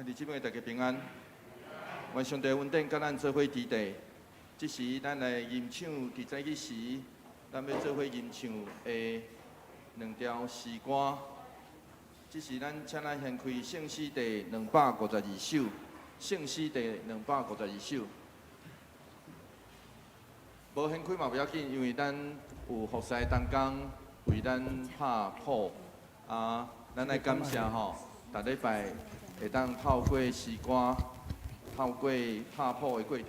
弟姊妹，大家平安。願上帝恩典佮咱做伙佇地。這時咱來吟唱，佇早起時，咱欲做伙吟唱的兩條詩歌。這時咱請咱掀開聖詩第252首，聖詩第兩百五十二首。無掀開嘛無要緊，因為咱有服侍同工為咱拍譜啊，咱來感謝吼，逐禮拜會當透過詩歌、透過拍譜的過程，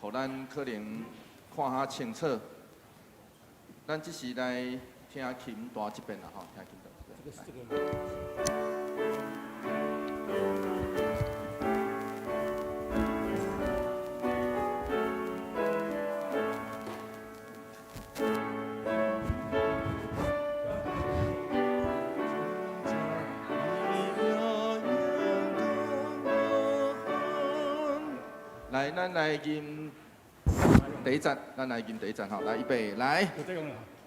予咱可能看較清楚。咱這時來聽琴彈一遍啦吼，聽琴彈一遍。來，咱來吟第一節，咱來吟第一節吼，來預備，來。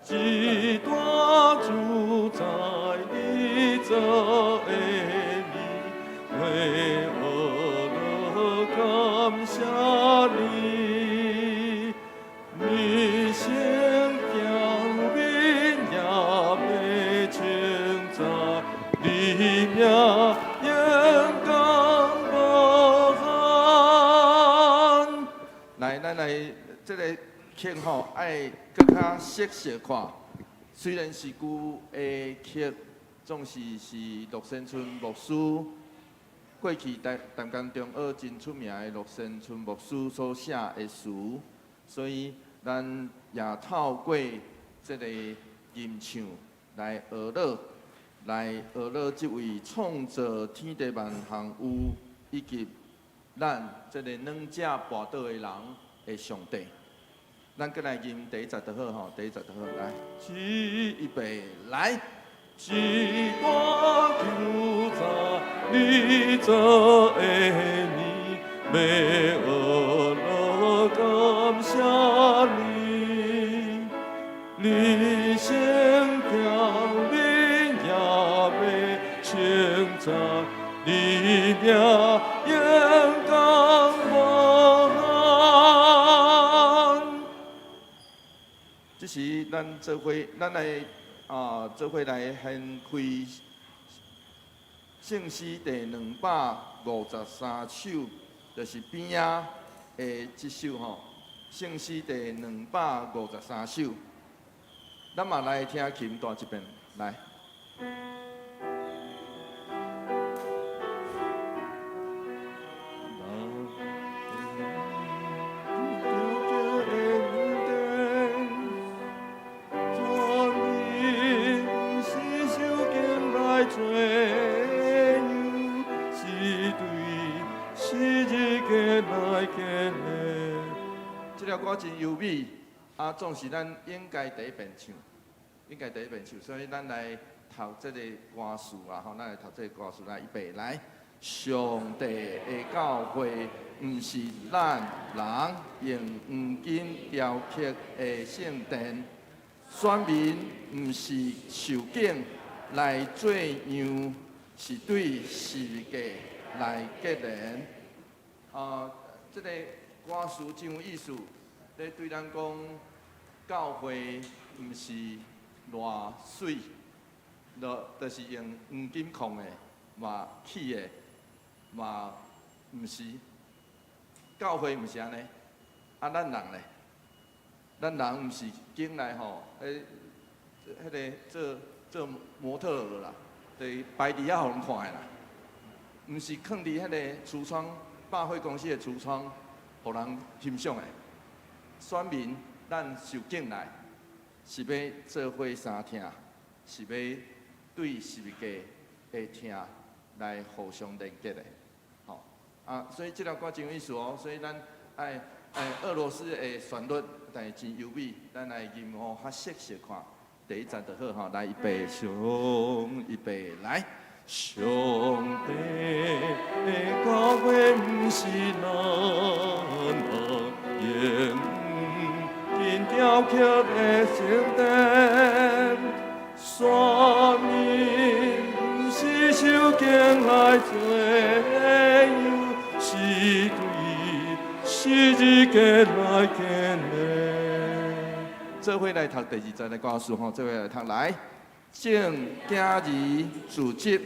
一大主宰你做的你，為何樂感謝你？你先表明也袂稱讚，你名永剛無限。來，咱來這个曲吼，愛閣較熟悉看。雖然是舊的曲，總是是樂山村牧師過去台淡江中學真出名的樂山村牧師所寫的詞，所以咱也透過這个吟唱來學樂，來學樂這位創造天地萬項有以及咱這個軟者跋倒的人的上帝。咱閣來吟第一節就好吼，第一節就好，來，預備，來。一大求讚你做的你，欲學樂感謝你，你先表明也欲稱讚，你名永剛無限。這時咱做伙，咱來啊，做伙來掀開聖詩第253首，就是邊仔的這首吼。聖詩第兩百五十三首，咱嘛來聽琴彈一遍，來。這條歌真優美，啊，總是咱應該第一遍唱，應該第一遍唱，所以咱來讀這個歌詞啊，吼，咱來讀這個歌詞來預備來。上帝的教會，毋是咱人用黃金雕刻的聖殿，選民毋是受景來做樣，是對十字架來結連。啊，這個歌詞真有意思，咧對咱講，教會毋是偌媠，就是用黃金囥的，嘛起的，嘛毋是。教會毋是按呢，啊，咱人咧，咱人毋是景來吼，彼个做做模特兒啦，就是擺佇遐予人看的啦，毋是囥佇彼个櫥窗，百貨公司的櫥窗，予人欣賞的。選民，咱受景來，是欲做伙相疼，是欲對十字架的疼來互相連結的，吼啊！所以這條歌真有意思哦。所以咱愛愛俄羅斯的旋律，但是真優美，咱來吟吼較熟悉看。第一節就好吼，來預備，上預備來。上帝的教會毋是咱人用金雕刻的聖殿，選民毋是受景來做樣，做伙來讀第二節的歌詞吼，做伙來讀來。眾囝兒聚集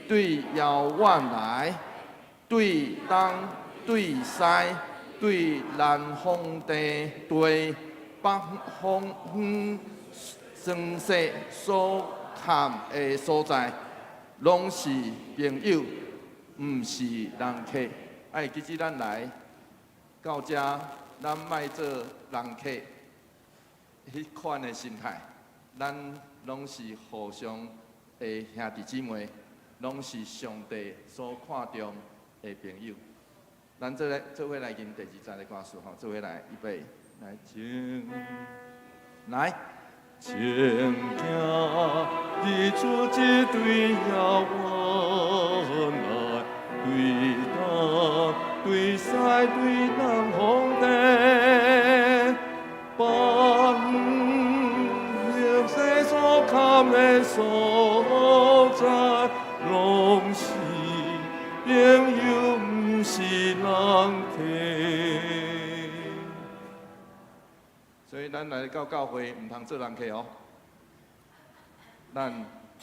對遙遠來，對東對西對南方地對北方遠山勢所崁的所在，攏是朋友，毋是人客。哎，其實咱來到遮，咱莫做人客，彼款的心態，咱攏是互相的兄弟姊妹，攏是上帝所看重的朋友。咱做來做伙來吟第二節的歌詞吼，做伙來預備來請來。眾囝兒聚集對遙遠來，對東對西對南方地，北遠西所崁的所在，攏是朋友，毋是人客。所以咱來到教會，毋通做人客哦。咱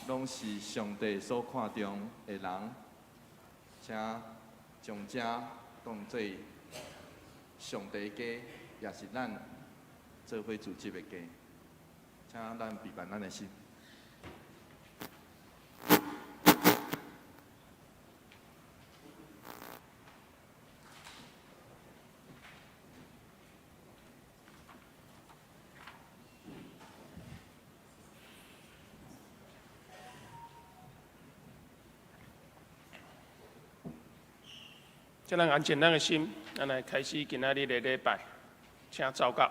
攏是上帝所看重的人，請將這當做上帝家，也是咱做伙組織的家。請咱閉辦咱的心。請咱安靜咱的心，咱來開始今仔日的禮拜，請禱告。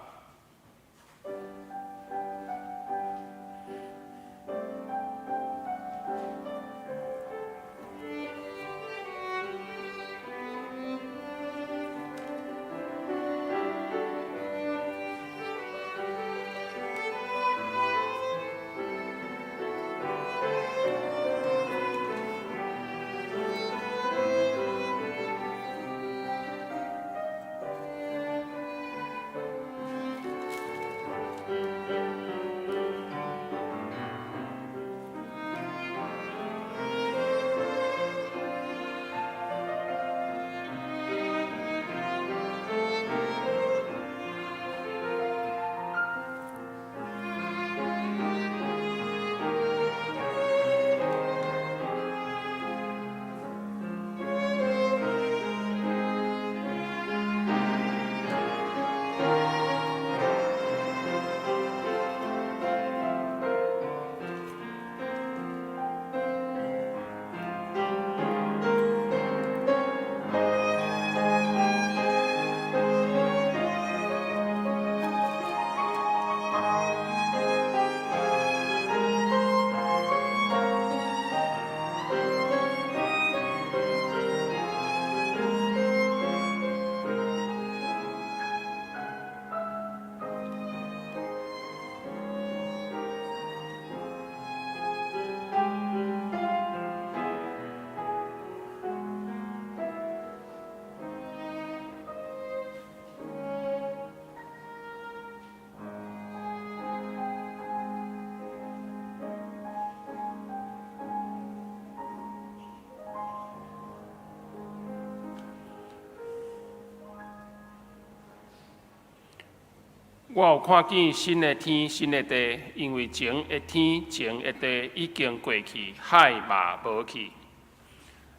我有看見新的天、新的地，因為前的天、前的地已經過去，海嘛無去。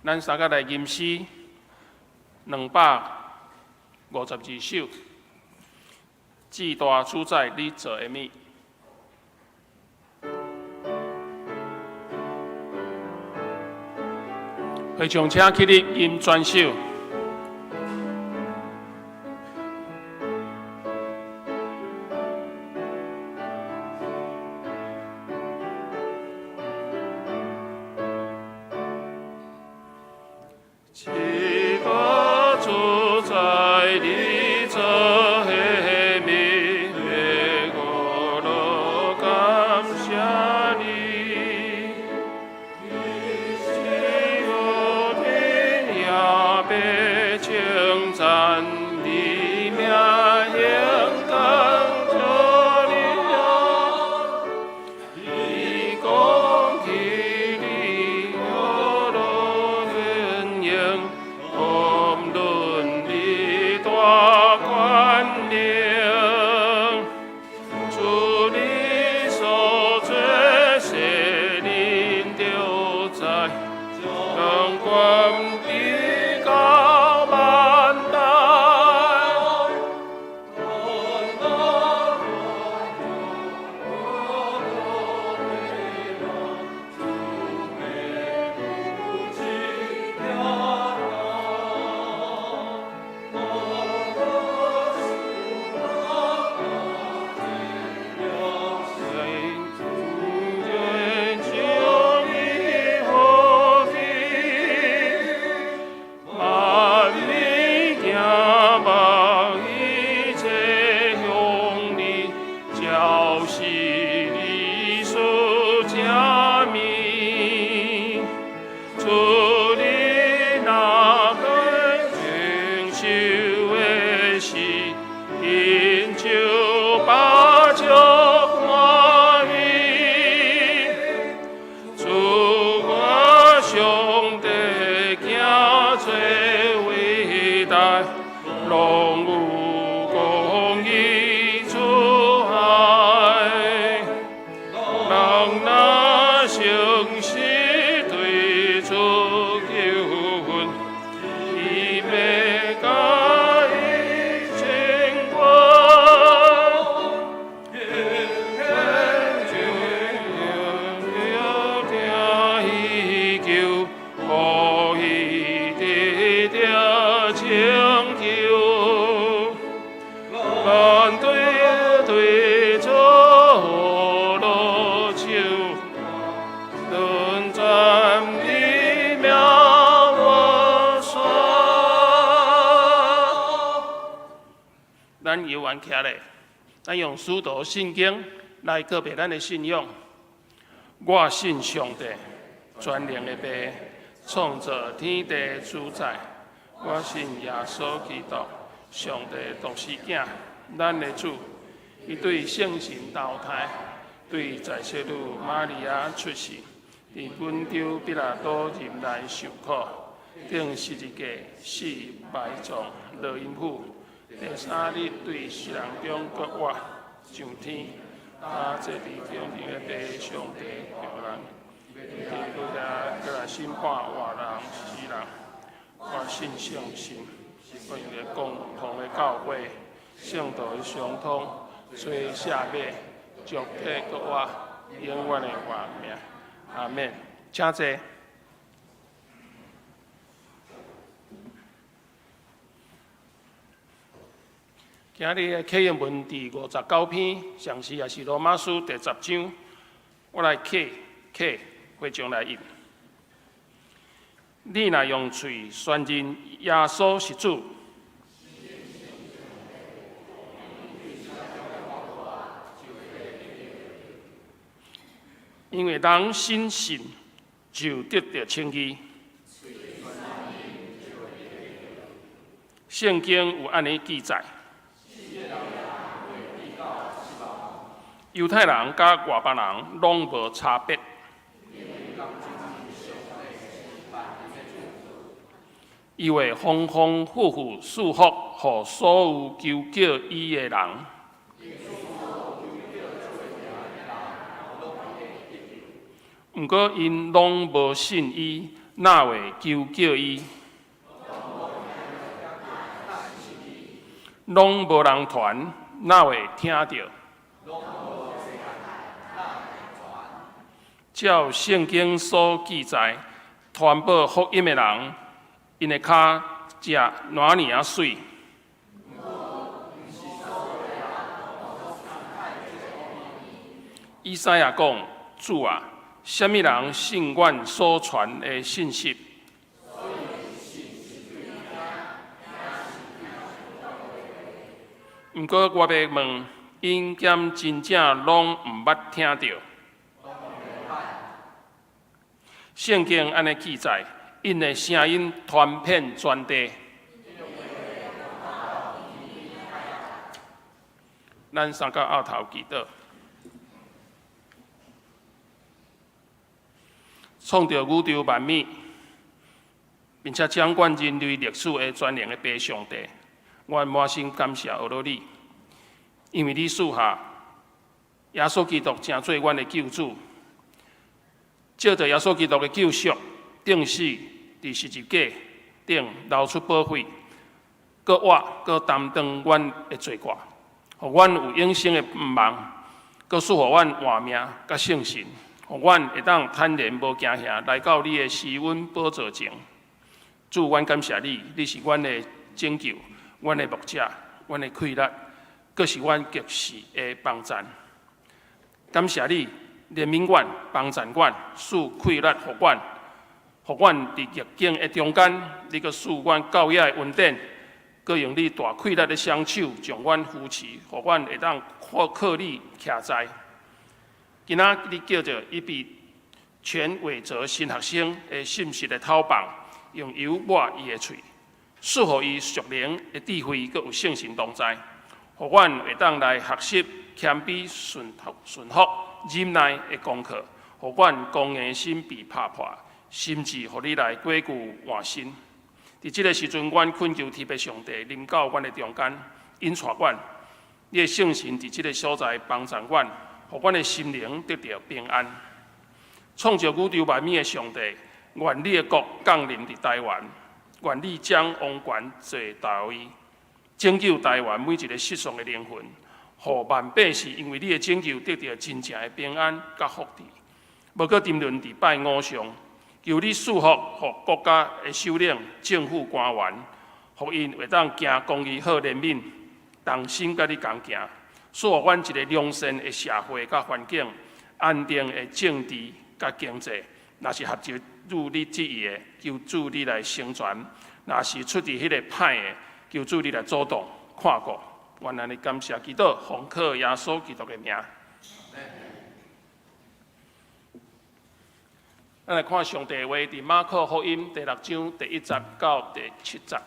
咱三個來吟詩252首，至大主宰你做的物。會場請起立吟全首。至大主宰你做的物，我都感謝你。你是我天也變是你所赦免。主你若肯承受的時，𪜶就飽足滿意。主我上帝行做偉大，攏有公義慈愛。人若誠實對主求問，伊欲共伊拯救。聽伊求，予伊得著拯救。咱對對主落手，論讚伊名無煞。咱猶原徛咧，咱用使徒信經來告白咱的信仰。我信上帝，全能的父，創造天地主宰。我信耶穌基督，上帝獨生囝，咱的主。伊對聖神投胎，對在聖女瑪利亞出世，佇本丟彼拉多任內受苦，釘十字架死埋葬落陰府，第三日對死人中復活，上天，他坐佇永恆的父上帝右人，伊閣來審判活人死人。我信聖神，我用個共同的教會，聖徒的相通，洗赦免，肉體復活，永遠的活命。阿們。請坐。今日的啟應文佇59篇，上時也是羅馬書第十章。我來啟啟會眾來印。你若用喙宣認耶穌是主，因為人心信就得著稱義。聖經有按呢記載。猶太人佮外邦人攏無差別。伊會豐豐富富賜福予所有求叫伊的人。毋過𪜶攏無信伊，哪會求叫伊？攏無人傳，哪會聽著？照聖經所記載，傳報福音的人，𪜶的跤跡哪爾仔媠。以賽亞講：主啊，啥物人信阮所傳的信息？毋過我欲問，𪜶敢真正攏毋捌聽著？聖經按呢記載，𪜶的聲音傳遍全地。咱三個僫頭祈禱，創造宇宙萬物，並且掌管人類歷史的全能的父上帝，我滿心感謝阿羅你，因為你賜下耶穌基督成做阮的救主。藉著耶穌基督的救贖，釘死佇十字架頂流出寶血，閣活閣擔當阮的罪過，予阮有永生的盼望，閣賜予阮活命佮聖神，予阮會當坦然無驚嚇來到你的施恩寶座前。主，阮感謝你，你是阮的拯救，阮的牧者，阮的氣力，閣是阮急時的幫贊。感謝你憐憫阮，幫贊阮，賜氣力予阮，予阮佇逆境的中間，你閣賜阮教養的恩典，閣用你大氣力的雙手將阮扶持，予阮會當靠你徛在。今仔日叫做伊被全偉哲新學生的信實的頭棒，用油抹伊的喙，賜予伊屬靈的智慧，閣有聖神同在，予阮會當來學習謙卑、順服、順服、忍耐的功課，予阮剛硬的心被拍破，心志予你來改舊換新。佇這个時陣，阮懇求天父上帝臨到阮的中間，引帶阮。你的聖神佇這个所在幫助阮，予阮的心靈得著平安。創造宇宙萬物的上帝，願你的國降臨佇台灣，願你將王權坐大位，拯救台灣每一个失喪的靈魂，予萬百姓因為你的拯救得著真正的平安佮福祉。無閣沉淪佇拜偶像，求你賜福予國家的首領、政府官員，予𪜶會當行公義、好憐憫，同心佮你同行，賜予阮一个良善的社會佮環境，安定的政治佮經濟。若是合入你旨意的，求主你來成全；若是出佇彼个歹的，求主你來阻擋、看顧。阮按呢感謝祈禱，奉靠耶穌基督的名。咱來看上帝的話，佇馬可福音第六章第一節到第七節。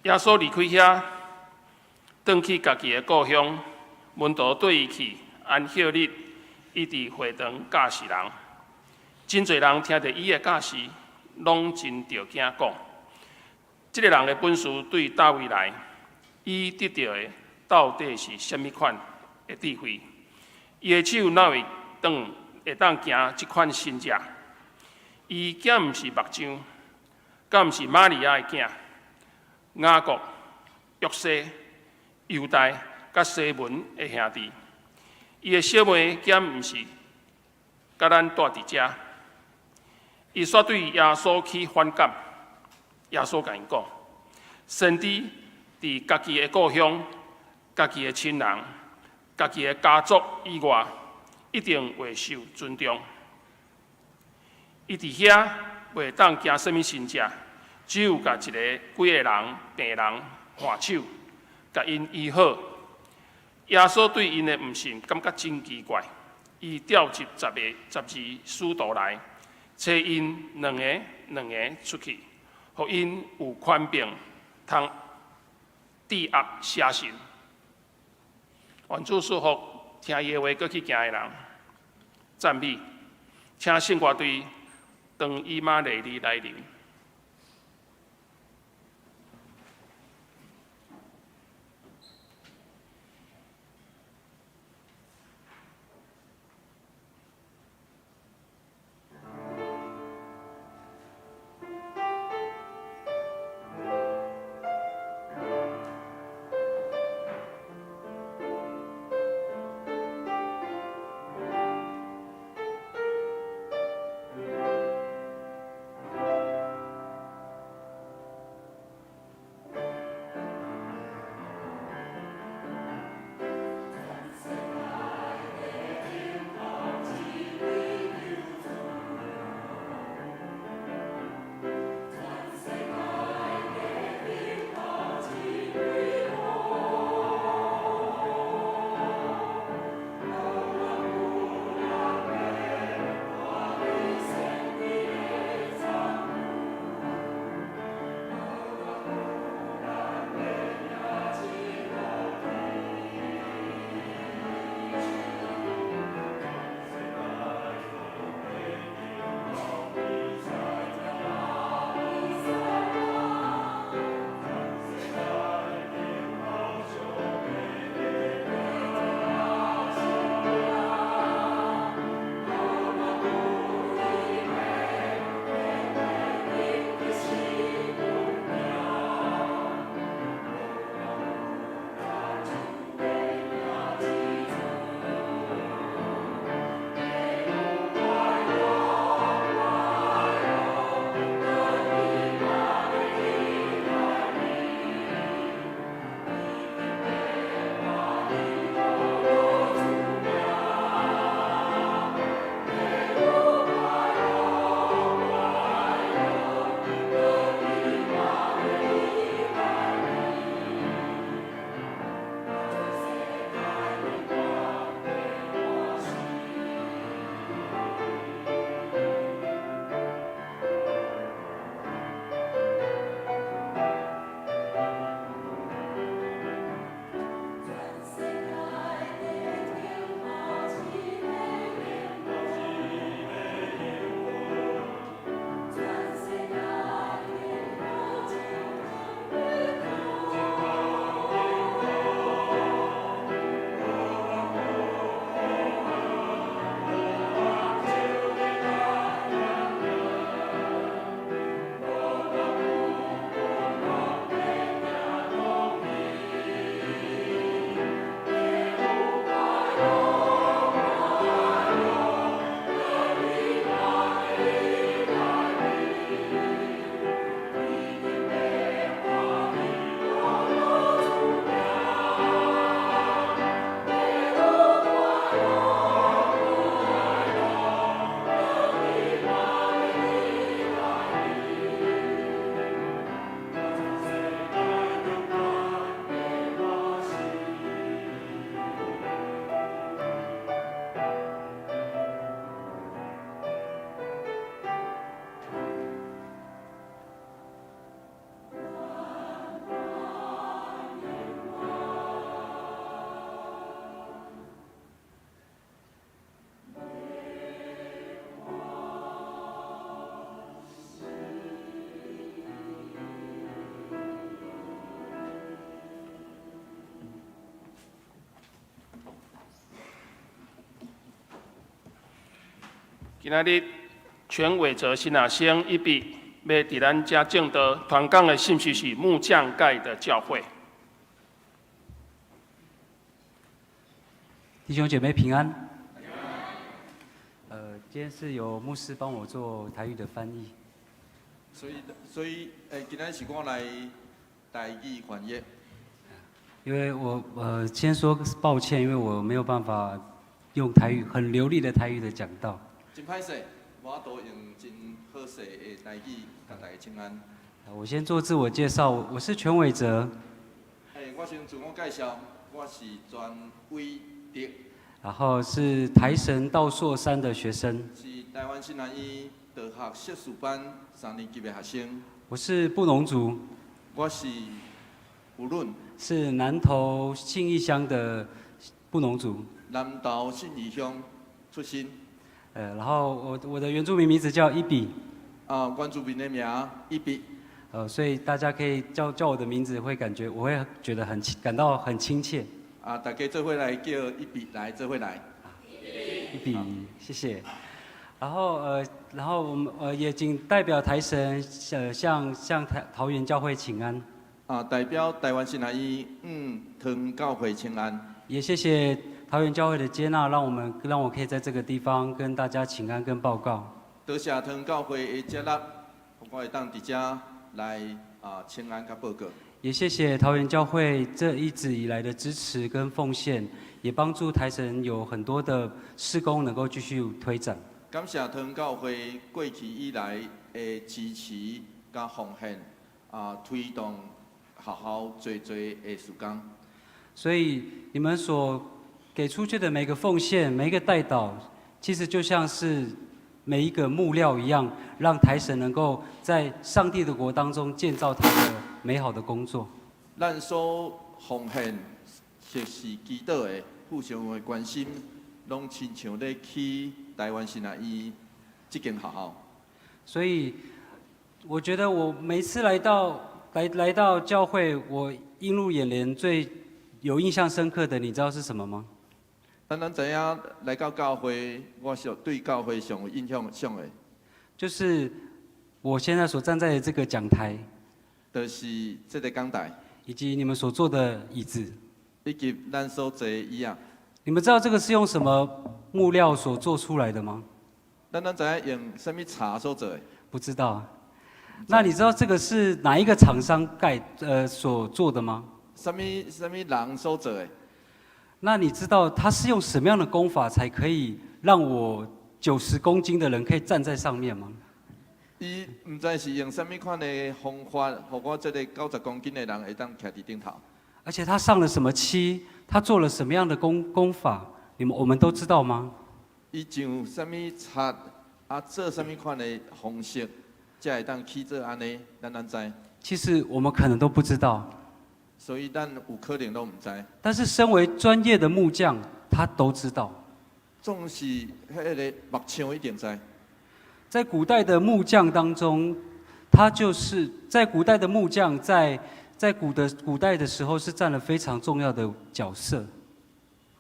耶穌離開遐，轉去家己的故鄉，門徒綴伊去。安息日，伊佇會堂教示人。真濟人聽著伊的教示，攏真著驚，講：這个人的本事對佗位來？伊得著的到底是啥物款的智慧？伊的手哪會當會當行這款神跡？伊敢毋是木匠？敢毋是瑪利亞的囝？雅各、約西、猶大佮西門的兄弟？伊的小妹敢毋是佮咱蹛佇遮？伊煞對耶穌起反感。耶穌共𪜶講：先知佇家己的故鄉、家己的親人、家己的家族以外，一定會受尊重。伊佇遐袂當行啥物神跡，只有共一个幾个人病人按手，共𪜶醫好。耶穌對𪜶的毋信感覺真奇怪，伊召集十个十二使徒來，差𪜶兩个兩个出去，予𪜶有權柄通鎮壓邪神。願主賜福聽伊的話，閣去行的人，讚美，請聖歌隊當以馬內利來臨。今仔日全偉哲新阿生一筆欲佇咱遮證道傳講的信息是木匠蓋的教會。弟兄姐妹平安。今天是由牧師幫我做台語的翻譯。所以，今仔是我來台語翻譯。因為我先說抱歉，因為我沒有辦法用台語很流利的台語的講道。真歹勢，無法度用真好勢的台語共大家請安。我先做自我介紹，我是全偉哲。我先自我介紹，我是全偉哲。然後是台神道碩三的學生。是台灣神學院道學碩士班三年級的學生。我是布農族。我是布農。是南投信義鄉的布農族。南投信義鄉出身。然後我的原住民名字叫伊比。啊，原住民的名伊比。所以大家可以叫我的名字，會感覺我會覺得很感到很親切。啊，大家做伙來叫伊比來，做伙來。伊比，謝謝。然後我們也謹代表台神，向桃園教會請安。啊，代表台灣神學院，桃園教會請安。也謝謝桃園教會的接納，讓我可以在這個地方跟大家請安跟報告。多謝桃園教會的接納，我會當佇遮來請安佮報告。也謝謝桃園教會這一直以來的支持跟奉獻，也幫助台神有很多的事工能夠繼續推展。感謝桃園教會過去以來的支持佮奉獻，推動學校濟濟的事工。所以你們所給出去的每個奉獻、每一個代禱，其實就像是每一個木料一樣，讓台神能夠在上帝的國當中建造他的美好的工作。咱所奉獻、或是祈禱的，互相的關心，攏親像咧起台灣神學院這間學校。所以，我覺得我每次來到教會，我映入眼簾最有印象深刻的，你知道是什麼嗎？咱知影來到教會，我上對教會上有印象上的，就是我現在所站在的這個講台，就是這個講台，以及你們所坐的椅子，以及咱所坐的椅仔。你們知道這個是用什麼木料所做出來的嗎？咱知影用啥物柴所做的？不知道。那你知道這個是哪一個廠商蓋所做的嗎？啥物啥物人所做的？那你知道他是用什麼樣的工法才可以讓我90公斤的人可以站在上面嗎？伊毋知是用啥物款的方法，予我這個90公斤的人會當徛佇頂頭。而且他上了什麼漆？他做了什麼樣的工法？我們都知道嗎？伊上啥物漆啊？做啥物款的方式，才會當起做按呢？咱知。其實我們可能都不知道。所以咱有可能攏毋知。但是身為專業的木匠，他都知道。總是彼个木匠一定知。在古代的木匠當中，他就是在古代的木匠在古代的時候是佔了非常重要的角色。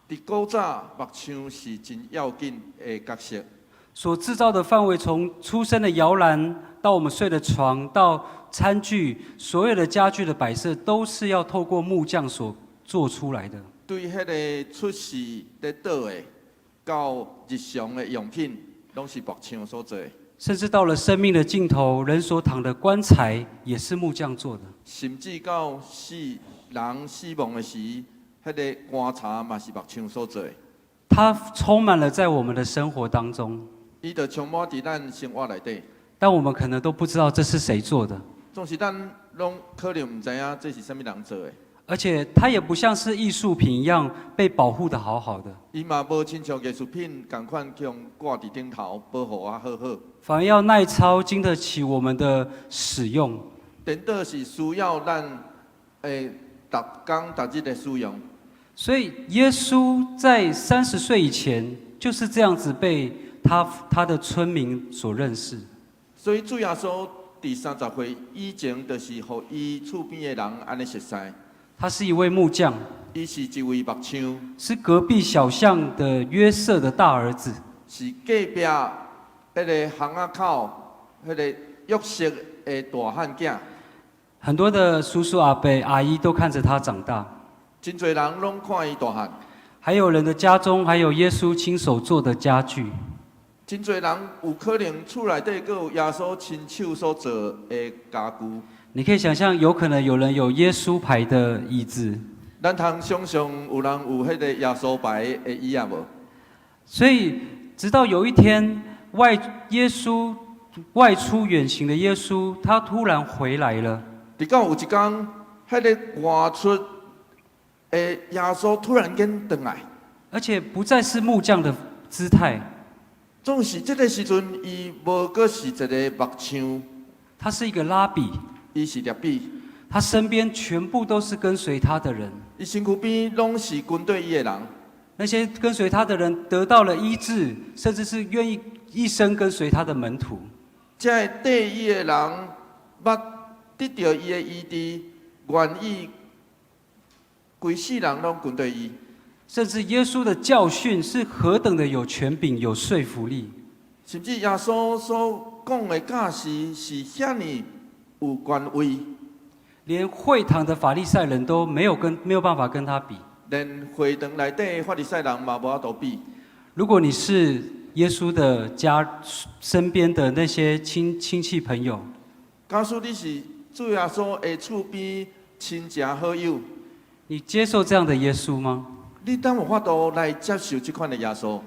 佇古早木匠是真要緊的角色。所製造的範圍，從出生的搖籃到我們睡的床，到餐具，所有的家具的擺設，都是要透過木匠所做出來的。對彼个出世咧倒的，到日常的用品，攏是木匠所做的。甚至到了生命的盡頭，人所躺的棺材也是木匠做的。甚至到死人死亡的時，彼个棺材嘛是木匠所做的。它充滿了在我們的生活當中。伊就充滿佇咱生活內底。但我們可能都不知道這是誰做的。總是咱攏可能毋知影這是啥物人做的。而且它也不像是藝術品一樣被保護得好好的。伊嘛無親像藝術品仝款去予掛佇頂頭保護啊好好。反而要耐操，經得起我們的使用。顛倒是需要咱逐工逐日的使用。所以耶穌在30歲以前就是這樣子被他的村民所認識。所以主耶穌佇30歲以前，就是予伊厝邊的人按呢熟似。他是一位木匠。伊是一位木匠。是隔壁小巷的約瑟的大兒子。是隔壁彼个巷仔口，彼个約瑟的大漢囝。很多的叔叔阿伯阿姨都看着他長大。真濟人攏看伊大漢。還有人的家中還有耶穌親手做的家具。真濟人有可能厝內底閣有耶穌親手所做的家具。你可以想象，有可能有人有耶穌牌的椅子。咱通想象有人有彼個耶穌牌的椅仔無？所以，直到有一天，耶穌外出遠行的耶穌，他突然回來了。直到有一工，彼個外出的耶穌突然間轉來，而且不再是木匠的姿態。總是這個時陣，伊無閣是一個木匠，他是一個拉比，伊是拉比。他身邊全部都是跟隨他的人。伊身軀邊攏是跟隨伊的人。那些跟隨他的人得到了醫治，甚至是願意一生跟隨他的門徒。這个綴伊的人，捌得著伊的醫治，願意規世人攏跟隨伊。甚至耶穌的教訓是何等的有權柄、有說服力。甚至耶穌所講的教示是遐爾有權威，連會堂的法利賽人都沒有辦法跟他比。連會堂內底的法利賽人嘛無法度比。如果你是耶穌的家身邊的那些親戚朋友，假使你是主耶穌的厝邊親戚好友，你接受這樣的耶穌嗎？你敢有法度來接受這款的耶穌？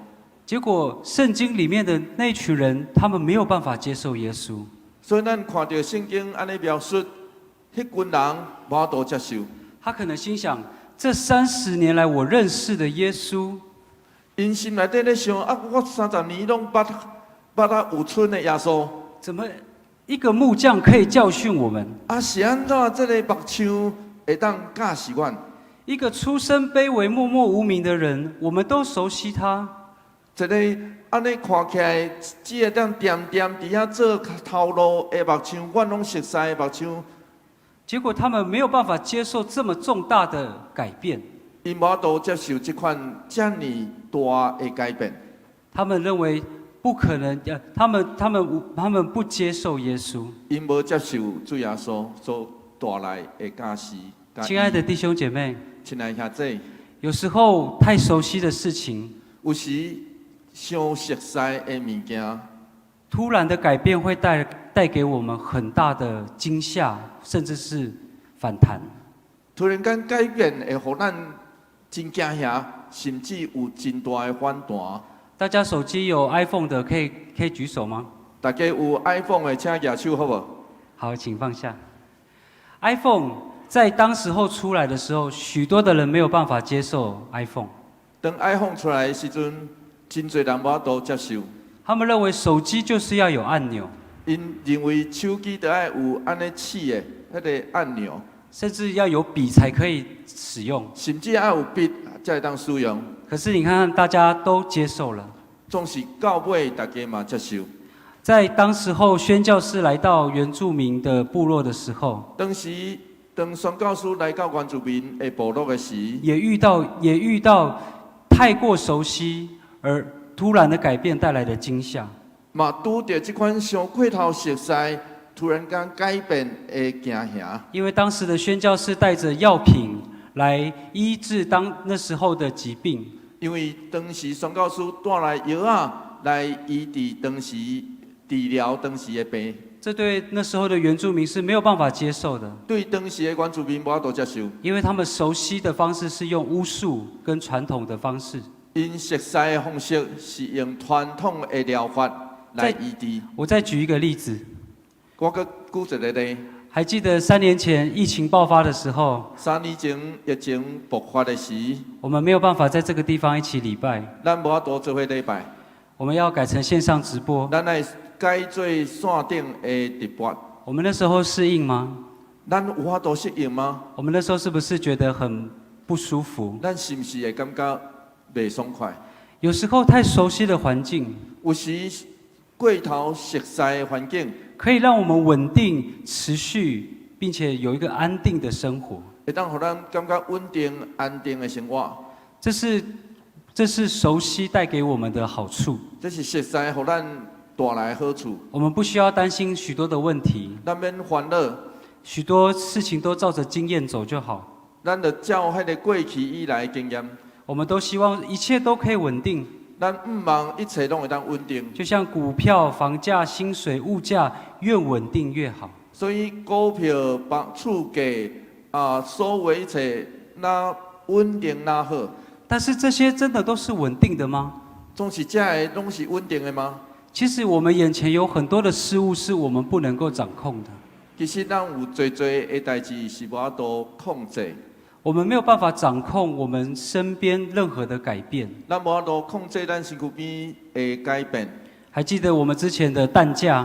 結果聖經裡面的那群人，他們沒有辦法接受耶穌。所以咱看著聖經按呢描述，彼群人無法度接受。他可能心想：這30年來我認識的耶穌，𪜶心內底咧想啊，我30年攏捌捌啊有賰的耶穌，怎麼一個木匠可以教訓我們？啊，是按怎這个木匠會當教示阮？一個出身卑微、默默無名的人，我們都熟悉他。一个按呢看起來，只會當恬恬佇遐做頭路的木匠，阮攏熟似的木匠。結果他們沒有辦法接受這麼重大的改變。𪜶無法度接受這款遮爾大的改變。他們認為不可能，他們不接受耶穌。𪜶無接受主耶穌所帶來的教示。親愛的弟兄姐妹，親愛兄弟，有時候太熟悉的事情，有時傷熟似的物件，突然的改變會帶給我們很大的驚嚇，甚至是反彈。突然間改變會予咱真驚嚇，甚至有真大的反彈。大家手機有 iPhone 的，可以舉手嗎？大家有 iPhone 的，請舉手好無？好，請放下。iPhone 在當時候出來的時候，許多的人沒有辦法接受 iPhone。當 iPhone 出來的時陣，真濟人無法度接受。他們認為手機就是要有按鈕，𪜶認為手機著愛有按呢試的彼个按鈕，甚至要有筆才可以使用。甚至愛有筆才會當使用。可是你看看，大家都接受了。總是到尾大家嘛接受。在當時候宣教士來到原住民的部落的時候，當時當宣教師來到原住民的部落的時，也遇到太過熟悉而突然的改變帶來的驚嚇。嘛拄著這款傷過頭熟似，突然間改變的驚嚇。因為當時的宣教士帶着藥品來醫治當那時候的疾病。因為當時宣教師帶來藥仔來醫治當時治療當時的病。這對那時候的原住民是沒有辦法接受的。對當時的原住民無法度接受。因為他們熟悉的方式是用巫術跟傳統的方式。𪜶熟似的方式是用傳統的療法來醫治。我再舉一個例子。我閣舉一個例。還記得3年前疫情爆發的時候，3年前疫情爆發的時，我們沒有辦法在這個地方一起禮拜。咱無法度做伙禮拜。我們要改成線上直播。咱愛改做線頂的直播。我們那時候適應嗎？咱有法度適應嗎？我們那時候是不是覺得很不舒服？咱是毋是會感覺袂爽快？有時候太熟悉的環境，有時過頭熟似的環境，可以讓我們穩定、持續，並且有一個安定的生活。會當予咱感覺穩定、安定的生活。這是熟悉帶給我們的好處。這是熟似予咱帶來好處。我們不需要擔心許多的問題，咱免煩惱，許多事情都照着經驗走就好。咱就照彼个過去以來的經驗，我們都希望一切都可以穩定，咱向望一切攏會當穩定。就像股票、房價、薪水、物價越穩定越好。所以股票、房厝價啊，所有一切若穩定若好。但是這些真的都是穩定的嗎？總是這个攏是穩定的嗎？其實我們眼前有很多的事物是我們不能夠掌控的。其實咱有濟濟的代誌是無法度控制。我們沒有辦法掌控我們身邊任何的改變。咱無法度控制咱身軀邊的改變。還記得我們之前的蛋價？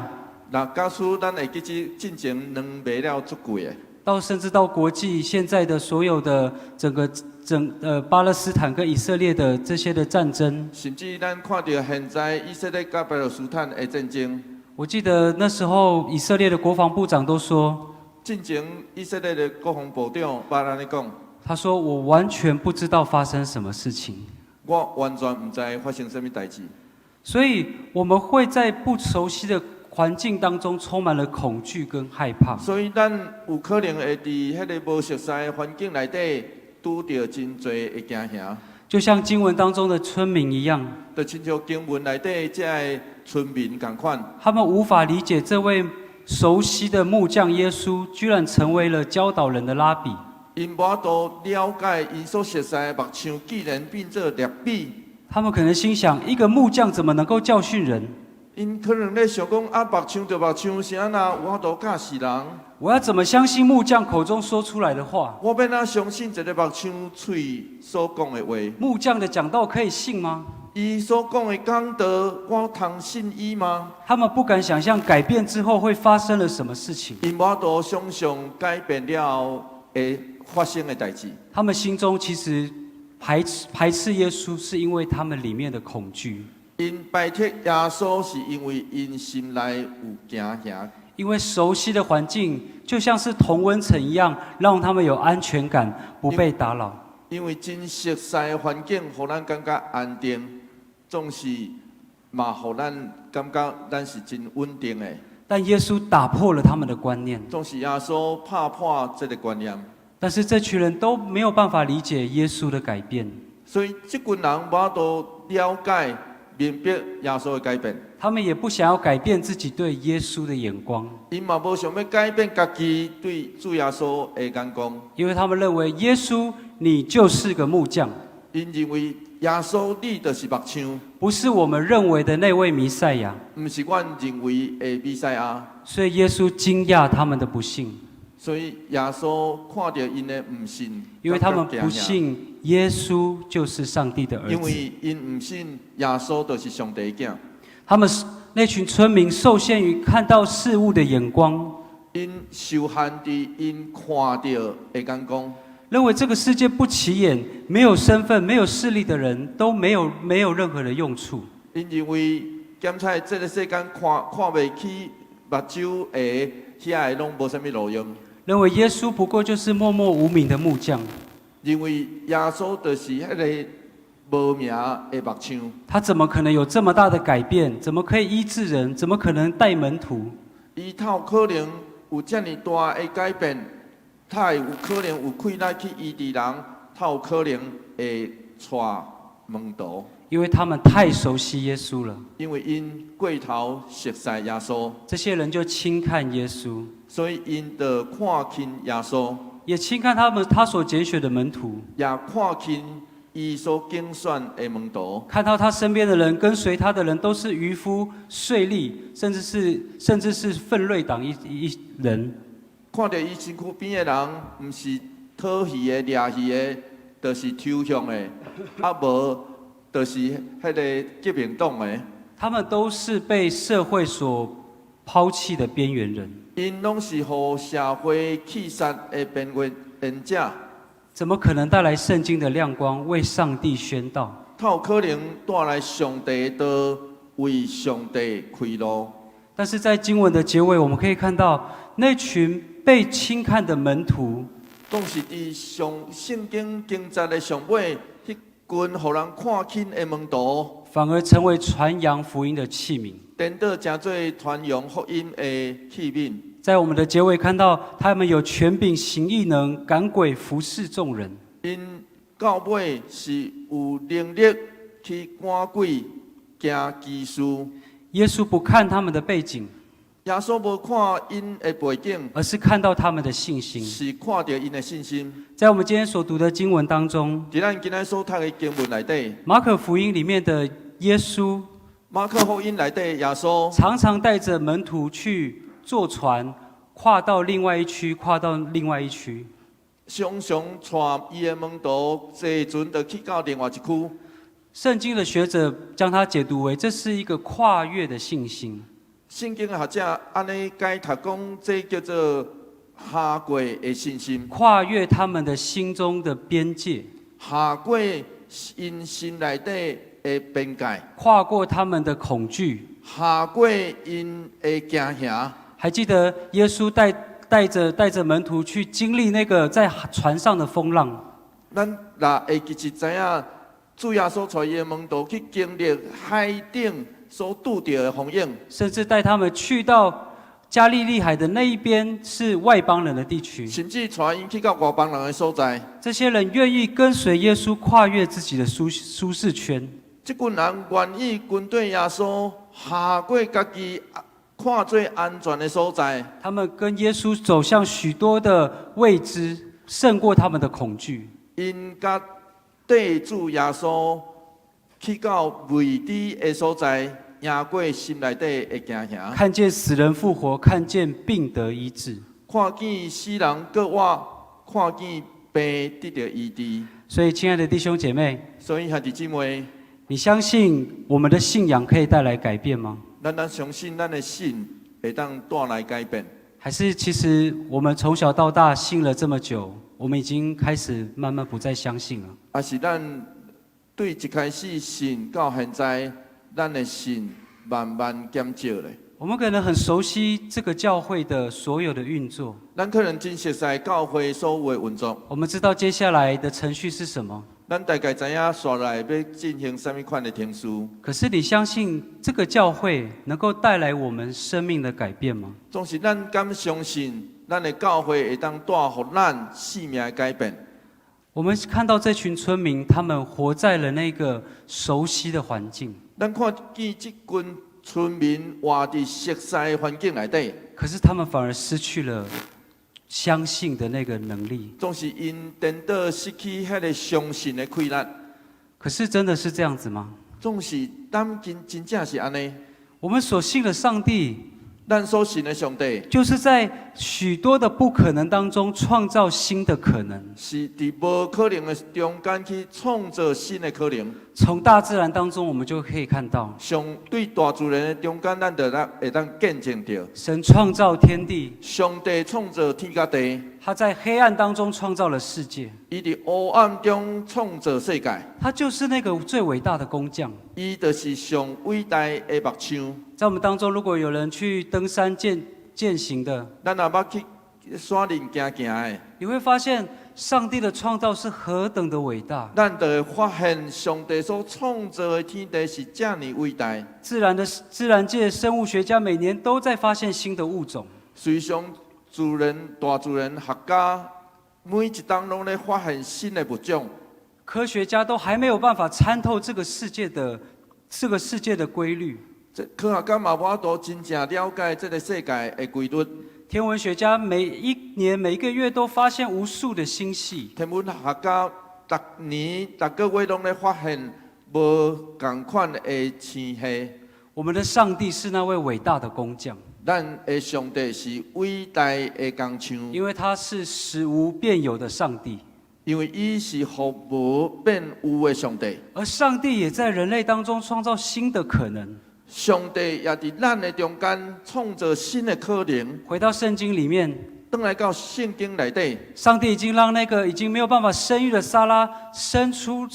若假使咱會記得進前卵賣了足貴的。到甚至到國際現在的所有的整個整巴勒斯坦跟以色列的這些的戰爭。甚至咱看著現在以色列佮巴勒斯坦的戰爭。我記得那時候以色列的國防部長都說。進前以色列的國防部長捌按呢講。他說：我完全不知道發生什麼事情。我完全毋知發生啥物代誌。所以我們會在不熟悉的環境當中充滿了恐懼跟害怕。所以咱有可能會佇彼个無熟悉的環境內底，拄著真濟的驚嚇。就像經文當中的村民一樣。就親像經文內底這个村民仝款。他們無法理解這位熟悉的木匠耶穌，居然成為了教導人的拉比。𪜶無法度了解𪜶所熟悉的木匠，竟然變做拉比。他們可能心想：一個木匠怎麼能夠教訓人？𪜶可能咧想講啊，木匠就木匠，是按怎有法度教示人？我要怎麼相信木匠口中說出來的話？我欲按怎相信一個木匠喙所講的話？木匠的講道可以信嗎？伊所講的講道，我通信伊嗎？他們不敢想象改變之後會發生了什麼事情。𪜶無法度想象改變了後會發生的代誌。他們心中其實排斥排斥耶穌，是因為他們裡面的恐懼。𪜶排斥耶穌，是因為𪜶心內有驚嚇。因為熟悉的環境就像是同溫層一樣，讓他們有安全感，不被打擾。因為真熟悉的環境，予咱感覺安定，總是嘛，予咱感覺咱是真穩定的。但耶穌打破了他們的觀念。總是耶穌拍破這個觀念。但是這群人都沒有辦法理解耶穌的改變。所以這群人無法度了解、明白耶穌的改變。他們也不想要改變自己對耶穌的眼光。𪜶嘛無想欲改變家己對主耶穌的眼光。因為他們認為耶穌你就是個木匠。𪜶認為耶穌你就是木匠，不是我們認為的那位彌賽亞。毋是阮認為的彌賽亞。所以耶穌驚訝他們的不信。所以耶穌看著𪜶的毋信，因為他們不信耶穌就是上帝的兒子。因為𪜶毋信耶穌就是上帝的囝。他們那群村民受限於看到事物的眼光，𪜶受限佇𪜶看著的眼光，認為這個世界不起眼、沒有身份、沒有勢力的人都沒有任何的用處。𪜶認為檢查這個世間看看袂起目睭的遐个攏無啥物路用。認為耶穌不過就是默默無名的木匠。認為耶穌就是彼个無名的木匠。他怎麼可能有這麼大的改變？怎麼可以醫治人？怎麼可能帶門徒？伊哪有可能有遮爾大的改變？他會有可能有氣力去醫治人？他有可能會帶門徒？因為他們太熟悉耶穌了。因為𪜶過頭熟悉耶穌。這些人就輕看耶穌。所以𪜶就看輕耶穌，也輕看他們他所揀選的門徒，也看輕伊所揀選的門徒。看到他身邊的人，跟隨他的人都是漁夫、稅吏，甚至是奮銳黨一人。看著伊身軀邊的人，毋是討魚的、掠魚的，就是抽象的，啊無就是彼个革命黨的。他們都是被社會所拋棄的邊緣人。𪜶攏是予社會棄殺的邊緣者。怎麼可能帶來聖經的亮光，為上帝宣道？哪有可能帶來上帝的道，為上帝開路？但是在經文的結尾，我們可以看到那群被輕看的門徒，總是佇上聖經經節的上尾，彼群予人看輕的門徒，反而成為傳揚福音的器皿。顛倒成做傳揚福音的器皿。在我們的結尾看到，他們有權柄行異能、趕鬼、服侍眾人。𪜶到尾是有能力去趕鬼、行奇事。耶穌不看他們的背景，耶穌無看𪜶的背景，而是看到他們的信心。是看著𪜶的信心。在我們今天所讀的經文當中，佇咱今仔所讀的經文內底，馬可福音裡面的耶穌馬可福音內底耶穌常常帶着門徒去坐船，跨到另外一區，跨到另外一區。常常帶伊的門徒坐船就去到另外一區。聖經的學者將它解讀為這是一個跨越的信心。聖經的學者按呢解讀講，這叫做跨過的信心。跨越他們的心中的邊界，跨過𪜶心內底的邊界，跨過他們的恐懼，跨過𪜶的驚嚇。還記得耶穌帶着門徒去經歷那個在船上的風浪。咱若會記得知影，主耶穌帶伊的門徒去經歷海頂所拄著的風湧，甚至帶他們去到加利利海的那一邊，是外邦人的地區。甚至帶𪜶去到外邦人的所在。這些人願意跟隨耶穌跨越自己的舒適圈。這群人願意跟綴耶穌，跨過家己看做安全的所在。他們跟耶穌走向許多的未知，勝過他們的恐懼。𪜶佮綴主耶穌去到未知的所在，贏過心內底的驚嚇。看見死人復活，看見病得醫治。看見死人閣活，看見病得著醫治。所以，親愛的弟兄姐妹，所以兄弟姊妹，你相信我們的信仰可以帶來改變嗎？咱敢相信咱的信會當帶來改變？還是其實我們從小到大信了這麼久，我們已經開始慢慢不再相信了？還是咱對一開始信到現在，咱的信慢慢減少咧？我們可能很熟悉這個教會的所有的運作。咱可能真熟悉教會所有的運作。我們知道接下來的程序是什麼。咱大概知影紲來欲進行啥物款的程序。可是你相信這個教會能夠帶來我們生命的改變嗎？總是咱敢相信，咱的教會會當帶予咱生命的改變？我們看到這群村民，他們活在了那個熟悉的環境。咱看見這群村民活佇熟悉的環境內底，可是他們反而失去了相信的那個能力。總是𪜶顛倒失去彼个相信的氣力。可是真的是這樣子嗎？總是敢真真正是按呢？我們所信的上帝，咱所信的上帝，就是在許多的不可能當中創造新的可能。是佇無可能的中間去創造新的可能。從大自然當中，我們就可以看到，上對大自然的中間，咱就會當見證著。神創造天地，上帝創造天佮地，他在黑暗當中創造了世界。伊佇黑暗中創造世界。他就是那個最偉大的工匠。伊就是上偉大的木匠。在我們當中，如果有人去登山健行的，咱若捌去山林行行的，你會發現上帝的創造是何等的偉大。咱就會發現上帝所創造的天地是遮爾偉大。自然界生物學家每年都在發現新的物種。隨常自然大自然學家每一冬攏咧發現新的物種。科學家都還沒有辦法參透這個世界的規律。這科學家嘛無法度真正了解這個世界的規律。天文學家每一年每一個月都發現無數的星系。天文學家逐年逐個月攏咧發現無仝款的星系。我們的上帝是那位偉大的工匠。咱的上帝是偉大的工匠。因為他是使無變有的上帝。因為伊是予無變有的上帝。而上帝也在人類當中創造新的可能。上帝也佇咱的中間創造新的可能。回到聖經裡面，轉來到聖經內底，上帝已經讓那個已經沒有辦法生育的撒拉生出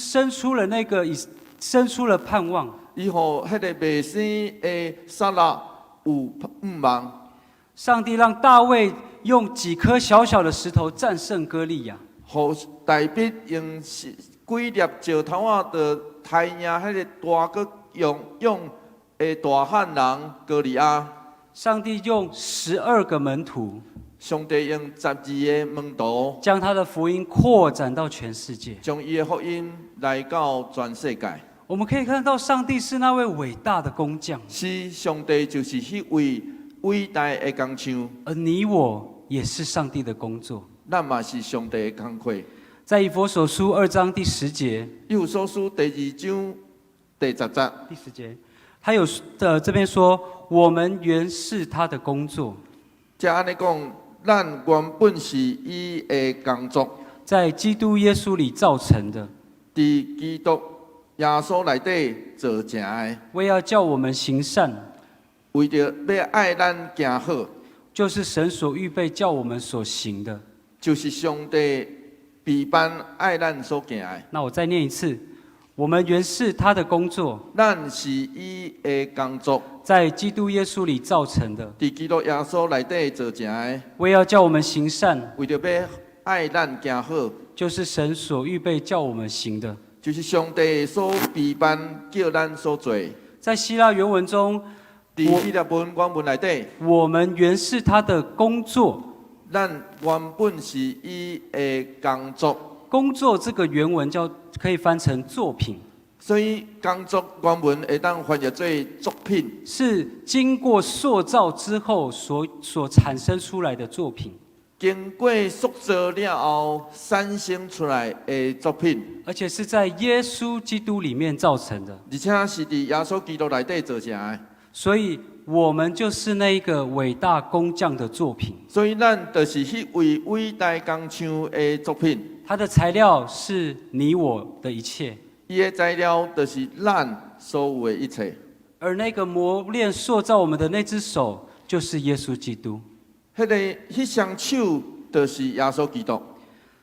了盼望。伊予彼个袂生的撒拉有盼望。上帝讓大衛用幾顆小小的石頭戰勝歌利亞。予大衛用是幾粒石頭仔，就刣贏彼个大閣勇勇的大漢人歌利亞。上帝用12個門徒，上帝用12個門徒，將他的福音擴展到全世界。將伊的福音來到全世界。我們可以看到，上帝是那位偉大的工匠，是上帝就是彼位偉大的工匠，而你我也是上帝的工作。咱嘛是上帝的工課。在以弗所書2章第10節，以弗所書第二章第十節，第十節，他有這邊說，我們原是他的工作，遮按呢講，咱原本是伊的工作，在基督耶穌裡造成的，佇基督耶穌內底造成的，為要叫我們行善，為著欲愛咱行好，就是神所預備叫我們所行的。就是上帝備辦愛咱所行的。那我再念一次，我們原是他的工作，咱是伊的工作，在基督耶穌裡造成的，佇基督耶穌內底造成的，為要叫我們行善，為著欲愛咱行好，就是神所預備叫我們行的。就是上帝所備辦叫咱所做。在希臘原文中，佇希臘文原文內底，我們原是他的工作。咱原本是伊的工作，工作這個原文叫可以翻成作品，所以工作原文會當翻譯做作品，是經過塑造之後所產生出來的作品，經過塑造了後產生出來的作品，而且是在耶穌基督裡面造成的，而且是佇耶穌基督內底造成的。所以我們就是那一個偉大工匠的作品。所以咱就是彼位偉大工匠的作品。它的材料是你我的一切，伊的材料就是咱所有的一切。而那個磨練塑造我們的那隻手，就是耶穌基督。彼个彼雙手就是耶穌基督。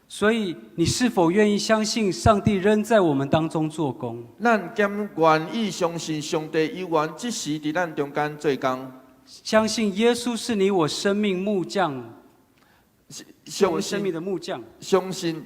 所以，你是否願意相信上帝仍在我們當中做工？咱敢願意相信上帝猶原這時佇咱中間做工？相信耶穌是你我生命木匠，相生命的木匠，相信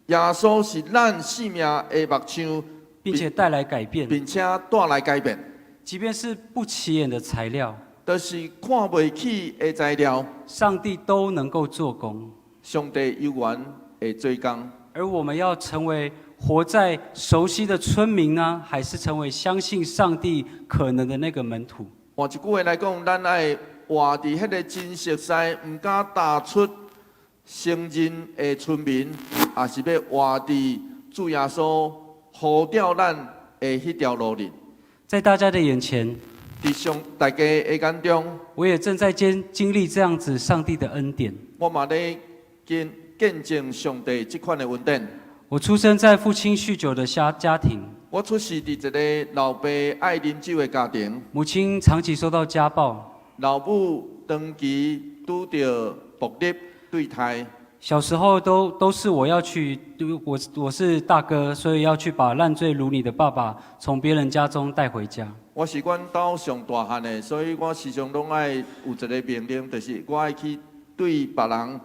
耶穌是咱生命的木匠，並且帶來改變，並且帶來改變。即便是不起眼的材料，都是看袂起的材料，上帝都能夠做工。上帝猶原會做工。而我們要成為活在熟悉的村民呢，還是成為相信上帝可能的那個門徒？換一句話來講，咱愛活佇彼个真熟似，毋敢踏出承認的村民，抑是欲活佇主耶穌呼召咱的彼條路裡。在大家的眼前，佇上大家的眼中，我也正在經歷這樣子上帝的恩典。我嘛咧見證上帝這款的恩典。我出生在父親酗酒的家庭。我出世佇一个老爸愛啉酒的家庭。母親長期受到家暴。老母長期拄著暴力對待。小時候都是我要去，我是大哥，所以要去把爛醉如泥的爸爸從別人家中帶回家。我是阮兜上大漢的，所以我時常攏愛有一个命令，就是我愛去對別人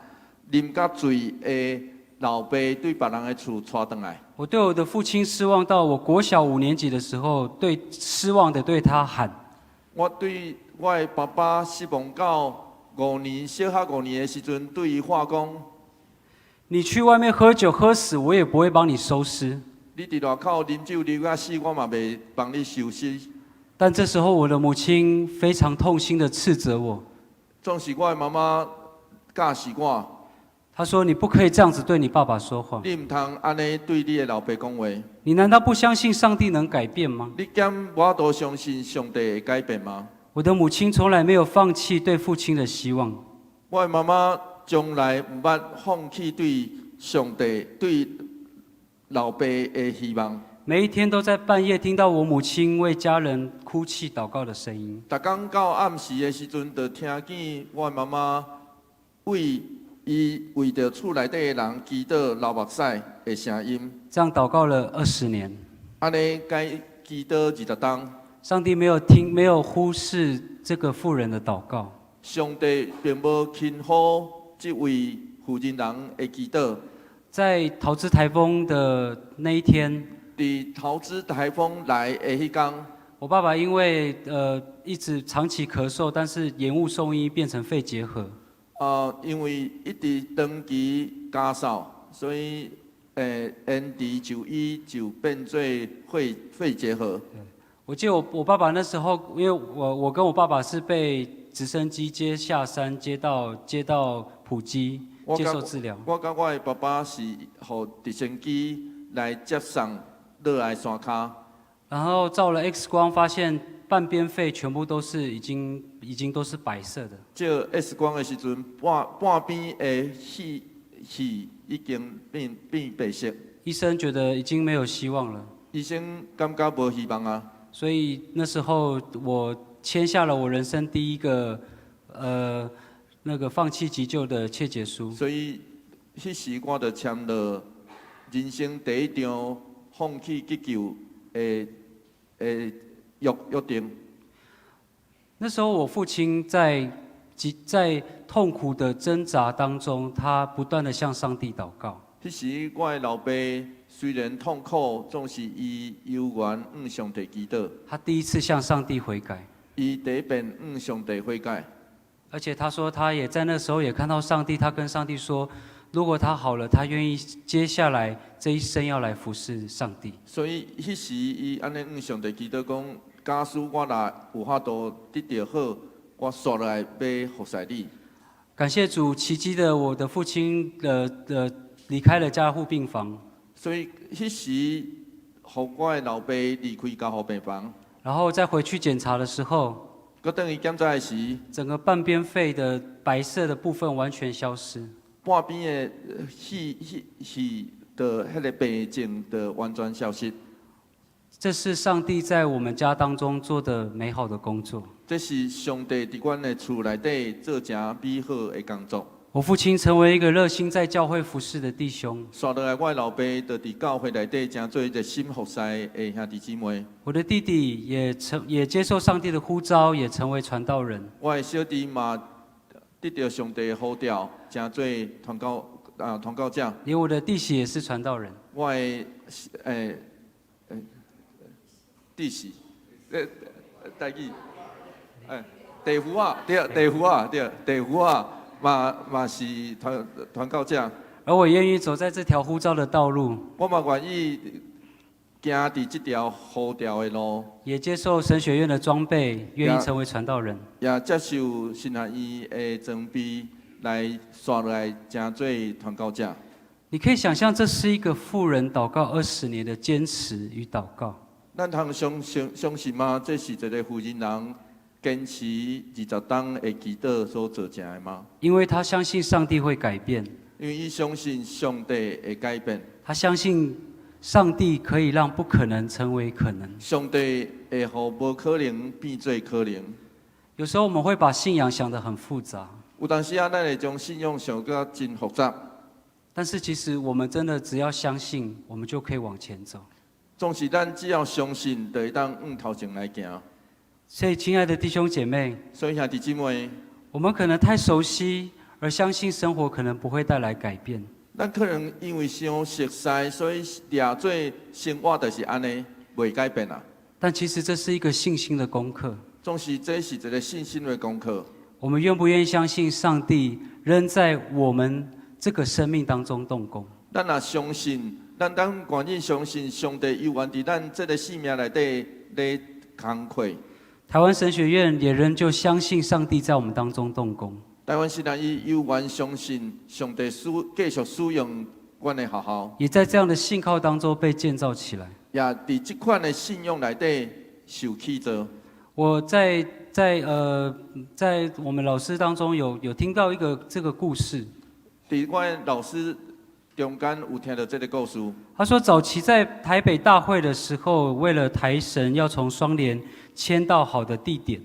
啉甲醉的老爸對別人的厝帶轉來。我對我的父親失望到我國小5年級的時候，對失望的對他喊：我對我的爸爸失望到5年小學5年的時陣，對伊喊講：你去外面喝酒喝死，我也不會幫你收屍。你佇外口啉酒啉甲死，我嘛袂幫你收屍。但這時候，我的母親非常痛心的斥責我。總是我的媽媽教示我。她說：“你不可以這樣子對你爸爸說話。你毋通按呢對你的老爸講話。你難道不相信上帝能改變嗎？你敢無法度相信上帝會改變嗎？我的母親從來沒有放棄對父親的希望。我的媽媽從來毋捌放棄對上帝、對老爸的希望。每一天都在半夜聽到我母親為家人哭泣禱告的聲音。逐工到暗時的時陣，就聽見我的媽媽為伊為著厝內底的人祈禱流目屎的聲音。這樣禱告了20年。按呢，共祈禱20冬。上帝沒有聽，沒有忽視這個婦人的禱告。上帝並無輕忽這位婦人人的祈禱。在桃芝颱風的那一天，佇桃芝颱風來的彼工，我爸爸因為一直長期咳嗽，但是延誤送醫變成肺結核。因為一直長期咳嗽，所以延遲就醫就變做肺結核。我記得我爸爸那時候，因為我跟我爸爸是被直升機接下山，接到埔基接受治療。我佮我的爸爸是予直升機來接送落來山跤。然後照了 X 光，發現半邊肺全部都是已經都是白色的。照 X 光的時陣，半邊的肺已經變白色。醫生覺得已經沒有希望了。醫生感覺無希望啊。所以那時候我簽下了我人生第一個，那個放棄急救的切結書。所以彼時我就簽了人生第一張放棄急救的約定。那時候我父親在痛苦的掙扎當中，他不斷的向上帝禱告。彼時我的老爸雖然痛苦，總是伊猶原向上帝祈禱。他第一次向上帝悔改。伊第一遍向上帝悔改。而且他說，他也在那時候也看到上帝，他跟上帝說，如果他好了，他願意接下來這一生要來服侍上帝。所以彼時伊按呢向上帝祈禱講，假使我若有法度得著好，我煞落來欲服侍你。感謝主，奇蹟的，我的父親的離開了加護病房。所以彼時，予我的老爸離開加護病房。然後再回去檢查的時候，閣轉去檢查的時，整個半邊肺的白色的部分完全消失。半邊的肺的彼個病症就完全消失。這是上帝在我們家當中做的美好的工作。這是上帝佇阮的厝內底做誠美好的工作。我父親成為一個熱心在教會服侍的弟兄。煞落來，我的老爸就佇教會內底成做熱心服侍的兄弟姊妹。我的弟弟也接受上帝的呼召，也成為傳道人。我的小弟嘛得著上帝的呼召，成做傳教者。連我的弟媳也是傳道人。我的弟媳，台語，弟婦仔，對，弟婦仔，對，弟婦仔。嘛是傳教者。而我願意走在這條呼召的道路。我嘛願意行佇這條呼召的路。也接受神學院的裝備，願意成為傳道人。也接受神學院的裝備，來煞落來成做傳教者。你可以想象，這是一個婦人禱告20年的堅持與禱告。咱通相信嗎？這是一個婦人人堅持20冬的祈禱所造成的嗎？因為他相信上帝會改變。因為伊相信上帝會改變。他相信上帝可以讓不可能成為可能。上帝會予無可能變做可能。有時候我們會把信仰想得很複雜。有當時啊，咱會將信仰想甲真複雜。但是其實我們真的只要相信，我們就可以往前走。總是咱只要相信，就會當向頭前來行。所以，親愛的弟兄姐妹，所以兄弟姊妹，我們可能太熟悉，而相信生活可能不會帶來改變。咱可能因為傷熟似，所以掠做生活就是按呢，袂改變啊。但其實這是一個信心的功課。總是這是一個信心的功課。我們願不願意相信上帝仍在我們這個生命當中動工？咱若相信，咱願意相信上帝猶原佇咱這個生命內底咧工課。台灣神學院也仍舊相信上帝在我們當中動工。台灣神學院猶原相信上帝繼續使用阮的學校，也在這樣的信靠當中被建造起來。也佇這款的信仰內底受起造。我在我們老師當中有聽到一個這個故事。佇我的老師中間有聽到這個故事。他說，早期在台北大會的時候，為了台神要從雙連遷到好的地點。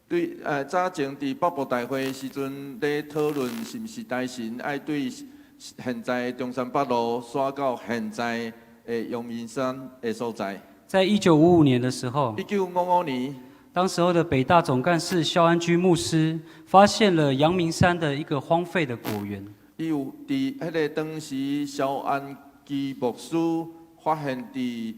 對，早前佇北部大會時陣，咧討論是毋是台神愛對現在中山北路徙到現在的陽明山的所在。在1955年的時候，1955年，當時候的北大總幹事蕭安居牧師發現了陽明山的一個荒廢的果園。伊有佇彼个當時蕭安基牧師發現佇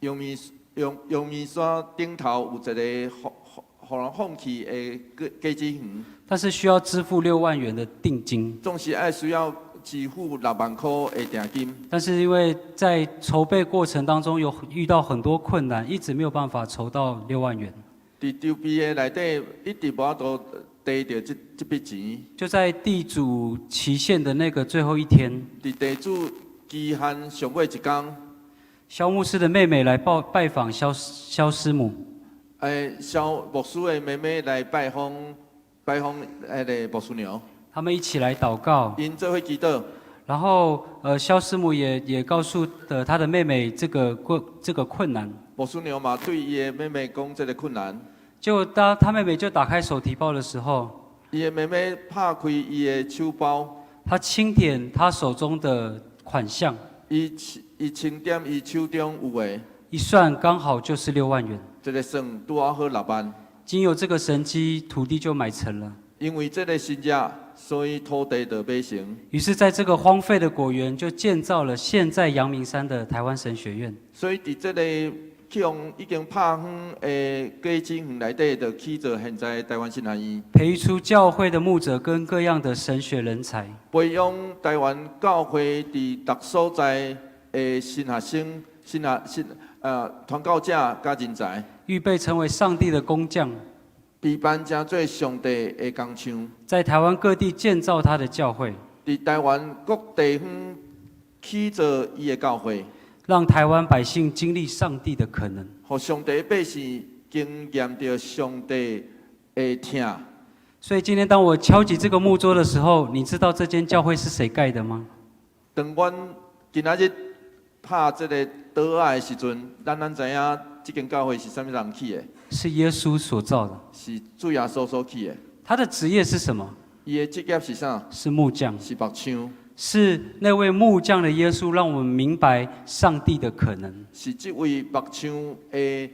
陽明山頂頭有一個予人放棄的果子園。但是需要支付6萬元的定金。總是愛需要支付6萬箍的定金。但是因為在籌備過程當中有遇到很多困難，一直沒有辦法籌到六萬元。佇籌備的內底，一直無法度提著這筆錢。就在地主期限的那個最後一天，佇地主期限上尾一工，蕭牧師的妹妹來拜訪蕭師母。蕭牧師的妹妹來拜訪彼个牧師娘。他們一起來禱告。𪜶做伙祈禱。然後，蕭師母也告訴他的妹妹這個困難。牧師娘嘛對伊的妹妹講這个困難。結果當他妹妹就打開手提包的時候，伊的妹妹拍開伊的手包，他清點他手中的款項。伊清點伊手中有的，一算剛好就是六萬元。這个算拄仔好六萬。經由這個神蹟，土地就買成了。因為這个神蹟，所以土地就買成。於是，在這個荒廢的果園，就建造了現在陽明山的台灣神學院。所以，佇這个去予已經拍荒的果子園內底，就起造現在台灣神學院。培育出教會的牧者跟各樣的神學人才。培養台灣教會佇逐所在的神學生、神學神傳教者佮人才。預備成為上帝的工匠。備辦成做上帝的工廠。在台灣各地建造他的教會。佇台灣各地方起造伊的教會。讓台灣百姓經歷上帝的可能。予上帝百姓經驗著上帝的疼。所以今天當我敲擊這個木桌的時候，你知道這間教會是誰蓋的嗎？當阮今仔日拍這个桌仔的時陣，咱知影這間教會是啥物人起的？是耶穌所造的。是主耶穌所起的。他的職業是什麼？伊的職業是啥？是木匠。是木匠。是那位木匠的耶穌，讓我們明白上帝的可能。是這位木匠的耶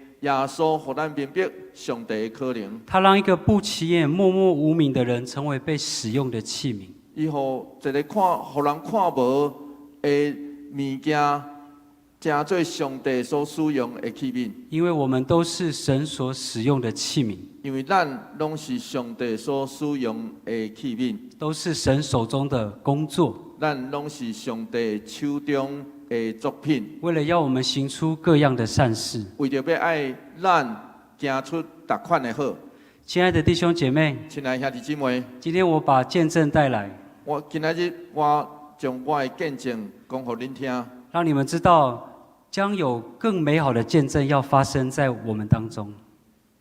穌，予咱明白上帝的可能。他讓一個不起眼、默默無名的人，成為被使用的器皿。伊予一个看，予人看無的物件，成做上帝所使用的器皿。因為我們都是神所使用的器皿。因為咱攏是上帝所使用的器皿，都是神手中的工作。咱攏是上帝手中的作品。為了要我們行出各樣的善事。為著欲愛咱行出逐款的好。親愛的弟兄姐妹，親愛兄弟姊妹，今天我把見證帶來。我今仔日我將我的見證講予恁聽，讓你們知道將有更美好的見證要發生在我們當中。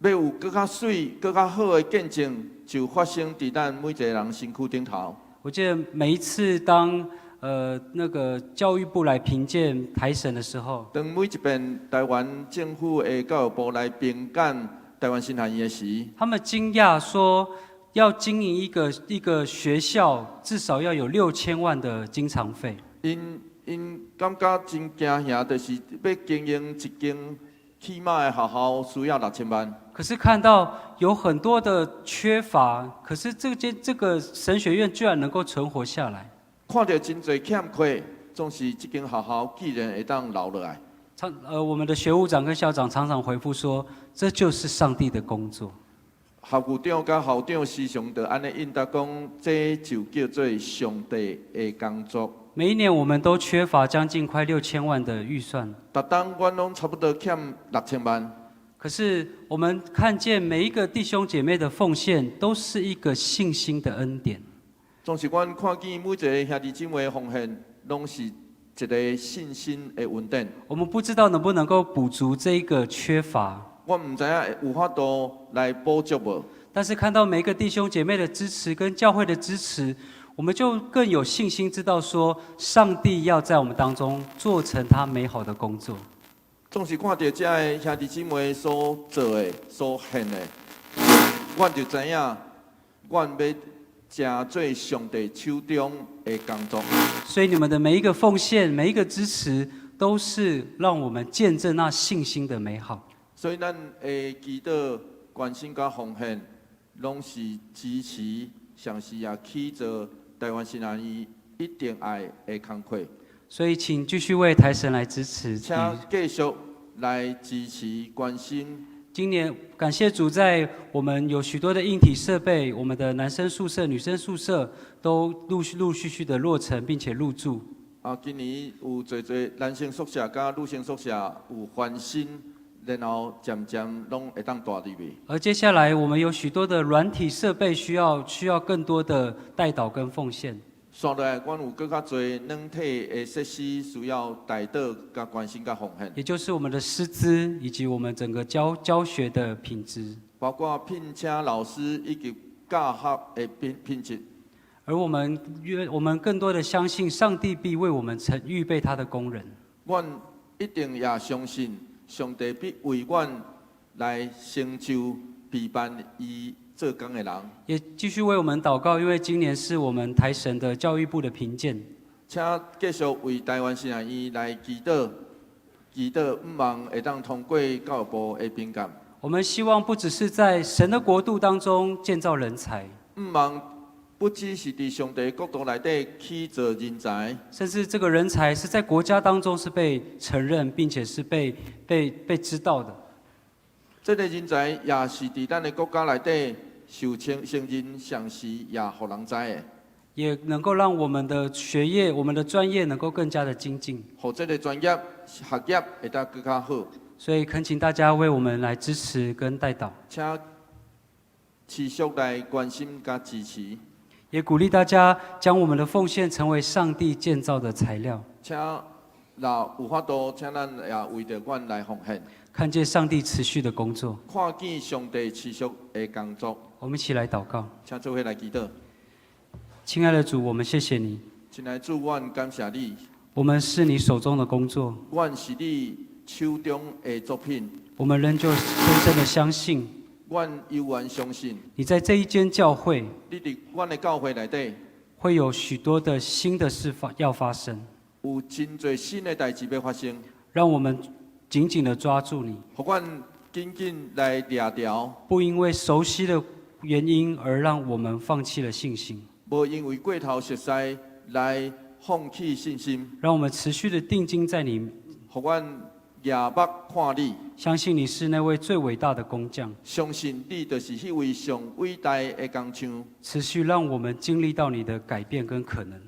欲有閣較媠、閣較好的見證，就發生佇咱每一个人身軀頂頭。我記得每一次當那個教育部來評鑑台神的時候，當每一遍台灣政府的教育部來評鑑台灣神學院的時，他們驚訝說，要經營一個學校，至少要有6000萬的經常費。𪜶感覺真驚嚇，就是欲經營一間起碼的學校需要6000萬。可是看到有很多的缺乏，可是這個神學院居然能夠存活下來。看著真濟欠缺，總是這間學校居然會當留落來。我們的學務長跟校長常常回覆說，這就是上帝的工作。學務長佮校長時常就按呢應答講，這就叫做上帝的工作。每一年我們都缺乏將近快六千萬的預算。逐冬阮攏差不多欠六千萬。可是我們看見每一個弟兄姐妹的奉獻，都是一個信心的恩典。總是阮看見每一个兄弟姊妹的奉獻，攏是一个信心的恩典。我們不知道能不能夠補足這一個缺乏。我毋知影有法度來補足無。但是看到每一個弟兄姐妹的支持跟教會的支持，我們就更有信心，知道說上帝要在我們當中做成他美好的工作。總是看著遮个兄弟姊妹所做的、所獻的，阮就知影，阮欲成做上帝手中的工作。所以你們的每一個奉獻、每一個支持，都是讓我們見證那信心的美好。所以咱的祈禱、關心佮奉獻，攏是支持，上時也起做台灣神學院一定愛的工課。所以，請繼續為台神來支持。請繼續來支持關心。今年感謝主，在我們有許多的硬體設備，我們的男生宿舍、女生宿舍都陸續陸續續的落成，並且入住。啊，今年有濟濟男生宿舍佮女生宿舍有翻新，然後漸漸攏會當蹛入去。而接下來，我們有許多的軟體設備需要更多的代禱跟奉獻。紲落來，阮有閣較濟軟體的設施需要代禱、佮關心、佮奉獻。也就是我們的師資以及我們整個教學的品質。包括聘請老師以及教學的品質。而我們更多的相信上帝必為我們成預備他的工人。阮一定也相信上帝必為阮來成就備辦伊做工的人。也繼續為我們禱告，因為今年是我們台神的教育部的評鑑。請繼續為台灣神學院來祈禱，祈禱，向望會當通過教育部的評鑑。我們希望不只是在神的國度當中建造人才，向望不只是佇上帝國度內底起造人才，甚至這個人才是在國家當中是被承認，並且是被知道的。這個人才也是佇咱的國家內底受承認，同時也予人知的。也能夠讓我們的學業、我們的專業能夠更加的精進。予這個專業學業會當閣較好。所以懇請大家為我們來支持跟代禱。請持續來關心佮支持。也鼓勵大家將我們的奉獻成為上帝建造的材料。請若有法度，請咱也為著阮來奉獻。看見上帝持續的工作。看見上帝持續的工作。我們一起來禱告。請做伙來祈禱。親愛的主，我們謝謝你。親愛的主，阮感謝你。我們是你手中的工作。阮是你手中的作品。我們仍舊深深的相信。阮猶原相信。你在這一間教會。你佇阮的教會內底。會有許多的新的事發要發生。有真濟新的代誌欲發生。讓我們緊緊的抓住你。予阮緊緊來掠牢。不因為熟悉的原因而讓我們放棄了信心。無因為過頭熟似來放棄信心。讓我們持續的定睛在你。予阮舉目看你。相信你是那位最偉大的工匠。相信你就是彼位上偉大的工匠。持續讓我們經歷到你的改變跟可能。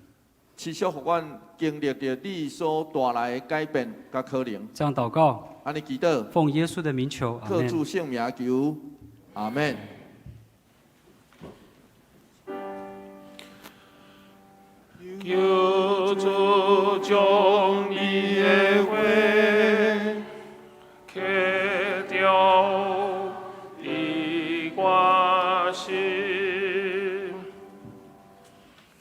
持續予阮經歷著你所帶來的改變佮可能。這樣禱告。按呢祈禱。奉耶穌的名求，阿門。靠主聖名求，阿門。求主將伊的話刻雕佇我心。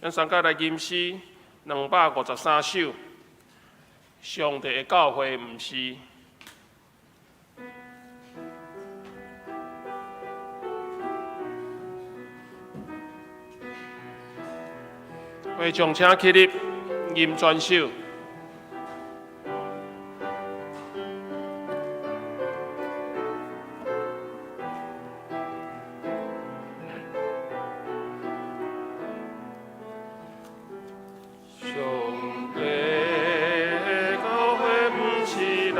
咱三個來吟詩253首，上帝的教會毋是。會眾請起立，吟全首。上帝的教會毋是咱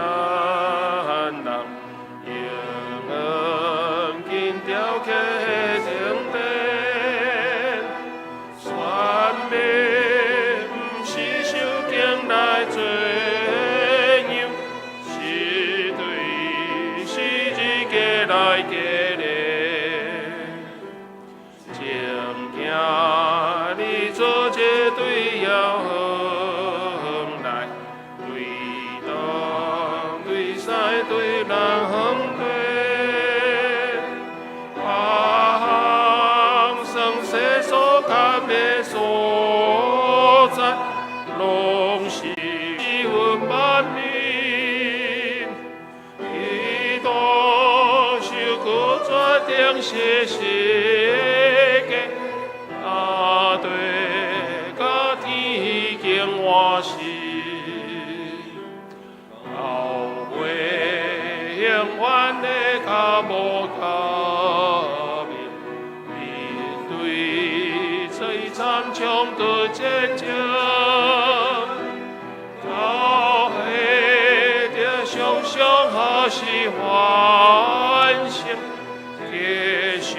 人用黃金雕刻的聖殿，選民毋是受經來做樣，是對十字架來結連。前行你做這對遙遠來，對東對西對南對，行算世所看的所在，攏是阮萬民。基督受苦決定捨世界，大地佮天經換新，教會永遠的跤無改變，面對璀璨將對上何時完成，繼續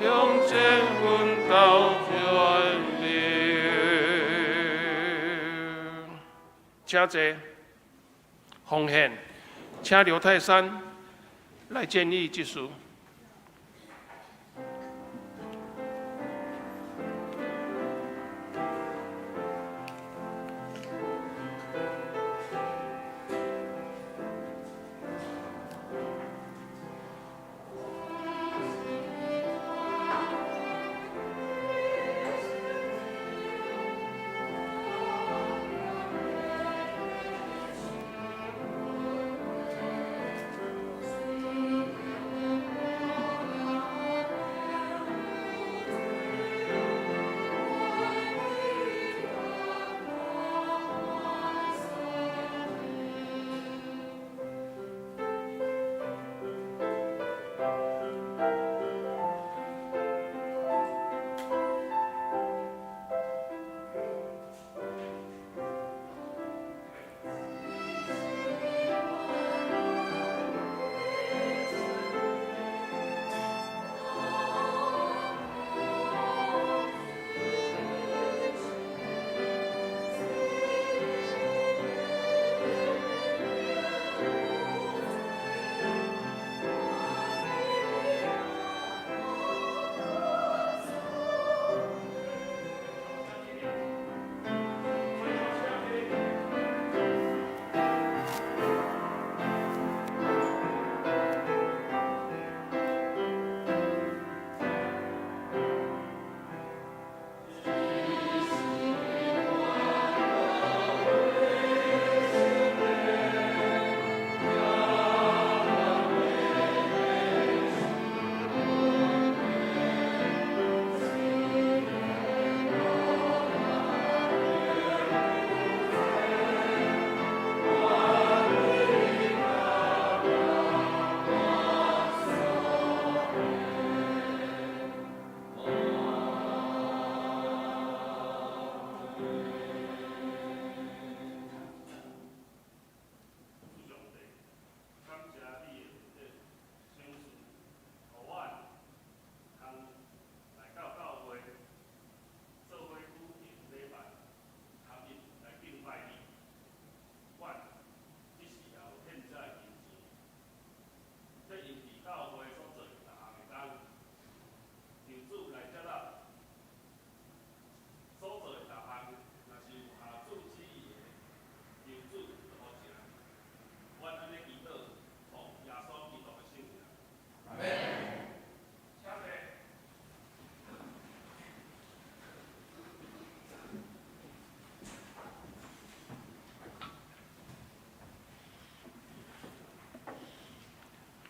向前奮鬥全力。請坐，奉獻，請劉泰山來建議這事。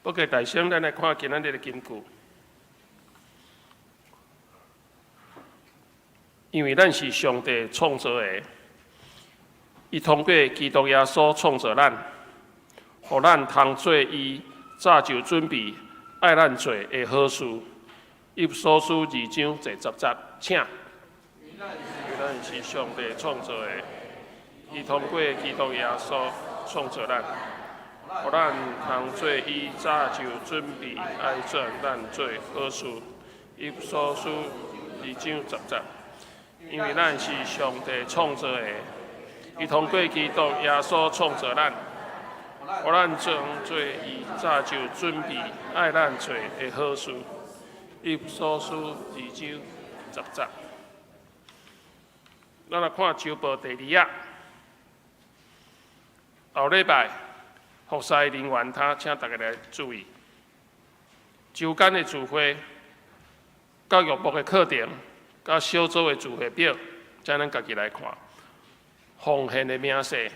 不过大声，咱來看今仔日的金句，因為咱是上帝創造的，伊通過基督耶穌創造咱，予咱通做伊早就準備愛咱做的好事。以弗所書2章第10節，請。因為咱是上帝創造的，伊通過基督耶穌創造咱。予咱通做伊早就準備愛做咱做好事，以弗所書2章10節。因為咱是上帝創造的，伊通過基督耶穌創造咱，予咱通做伊早就準備愛咱做的好事。以弗所書2章10節。咱來看週報第二頁，後禮拜。服侍人員，他請大家來注意。週間的聚會、教育部的課程、佮小組的聚會表，請咱家己來看。奉獻的明細，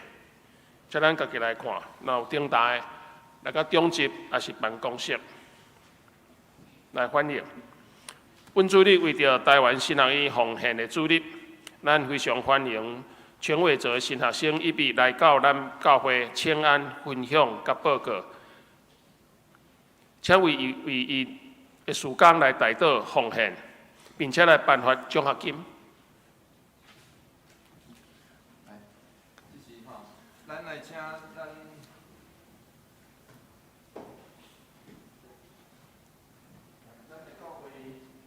請咱家己來看。若有等待，來到長執抑是辦公室來反映。本主日為著臺灣神學院奉獻的主日，咱非常歡迎。全偉哲新學生預備來到咱教會請安分享佮報告，請為伊為伊的事工來代禱奉獻，並且來頒發獎學金。來，這是吼，咱來請咱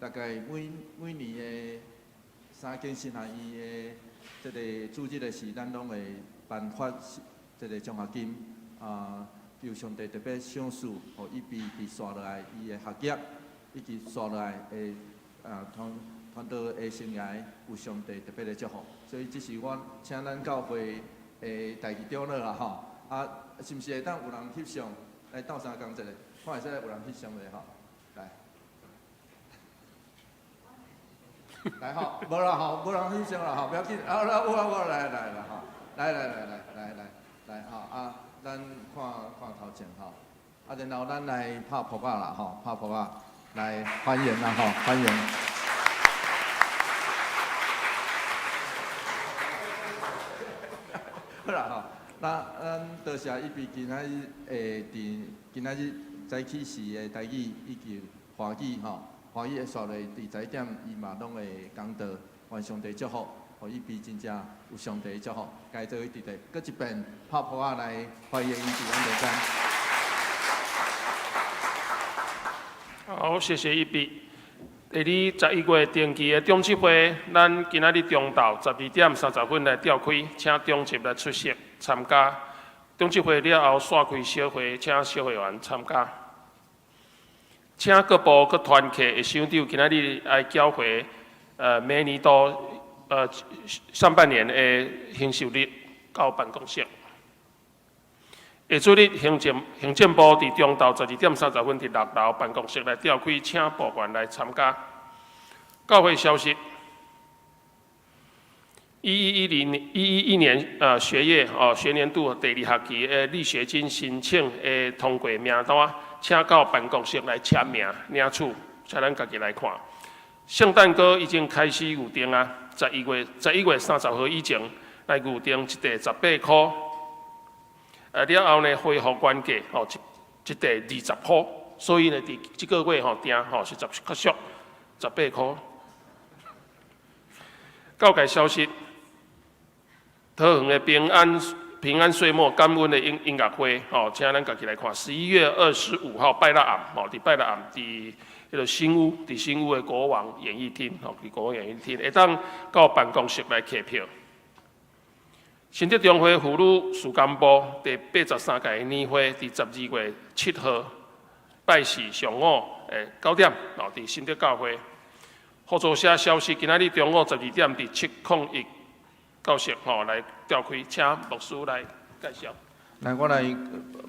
大概每每年的三間神學院的這个主日的時，咱攏會頒發這个獎學金。啊，求上帝特別賞賜，予伊比佇紲落來伊的學業，以及紲落來的啊傳傳道的生涯，有上帝特別的祝福。所以這是我請咱教會的代誌長老啦吼。啊，是毋是會當有人翕相來鬥相共一下？看會使有人翕相袂吼？來，來吼，無啦吼，無人翕相啦吼，不要緊，啊，有啊有來來來吼，來來來來來來來吼啊，咱看看頭前吼，啊，然後咱來拍噗仔啦吼，拍噗仔來歡迎啦吼，歡迎。好啦吼，那咱多謝伊比今仔日會佇今仔日早起時的台語以及華語吼，華語的紲落佇11點，伊嘛攏會講道，願上帝祝福，予伊比真正有上帝的祝福，共伊做伙佇咧，閣一遍拍噗仔來歡迎伊佇咱中間。好，謝謝伊比。第二11月定期的長執會，咱今仔日中晝12點30分來召開，請長執來出席參加。長執會了後，散開小會，請小會員參加。請各部各團契的首長今仔日來繳回，每年度上半年的興受日到辦公室。下主日行政部佇中晝12點30分佇6樓辦公室來召開，請部員來參加。教會消息：111年學業哦學年度第二學期的勵學金申請的通過名單，請到辦公室來簽名領取，請咱家己來看。聖誕歌已經開始預訂啊，11月30號以前來預訂一塊18箍。了後呢，恢復原價，吼，一塊20箍，所以呢，佇這個月吼訂吼實在是較俗，18箍。教界消息，桃園的平安歲末感恩的音樂會，吼，請咱家己來看。11月25號拜六暗，吼，佇拜六暗，佇彼个新屋，佇新屋的國王演藝廳，吼，佇國王演藝廳，會當到辦公室來客票。新德中會婦女事工部第83屆年會，佇12月7號拜四上午9點，哦，佇新德教會。合作社消息，今仔日中午12點佇701教室吼來召開，請牧師來介紹。來，我來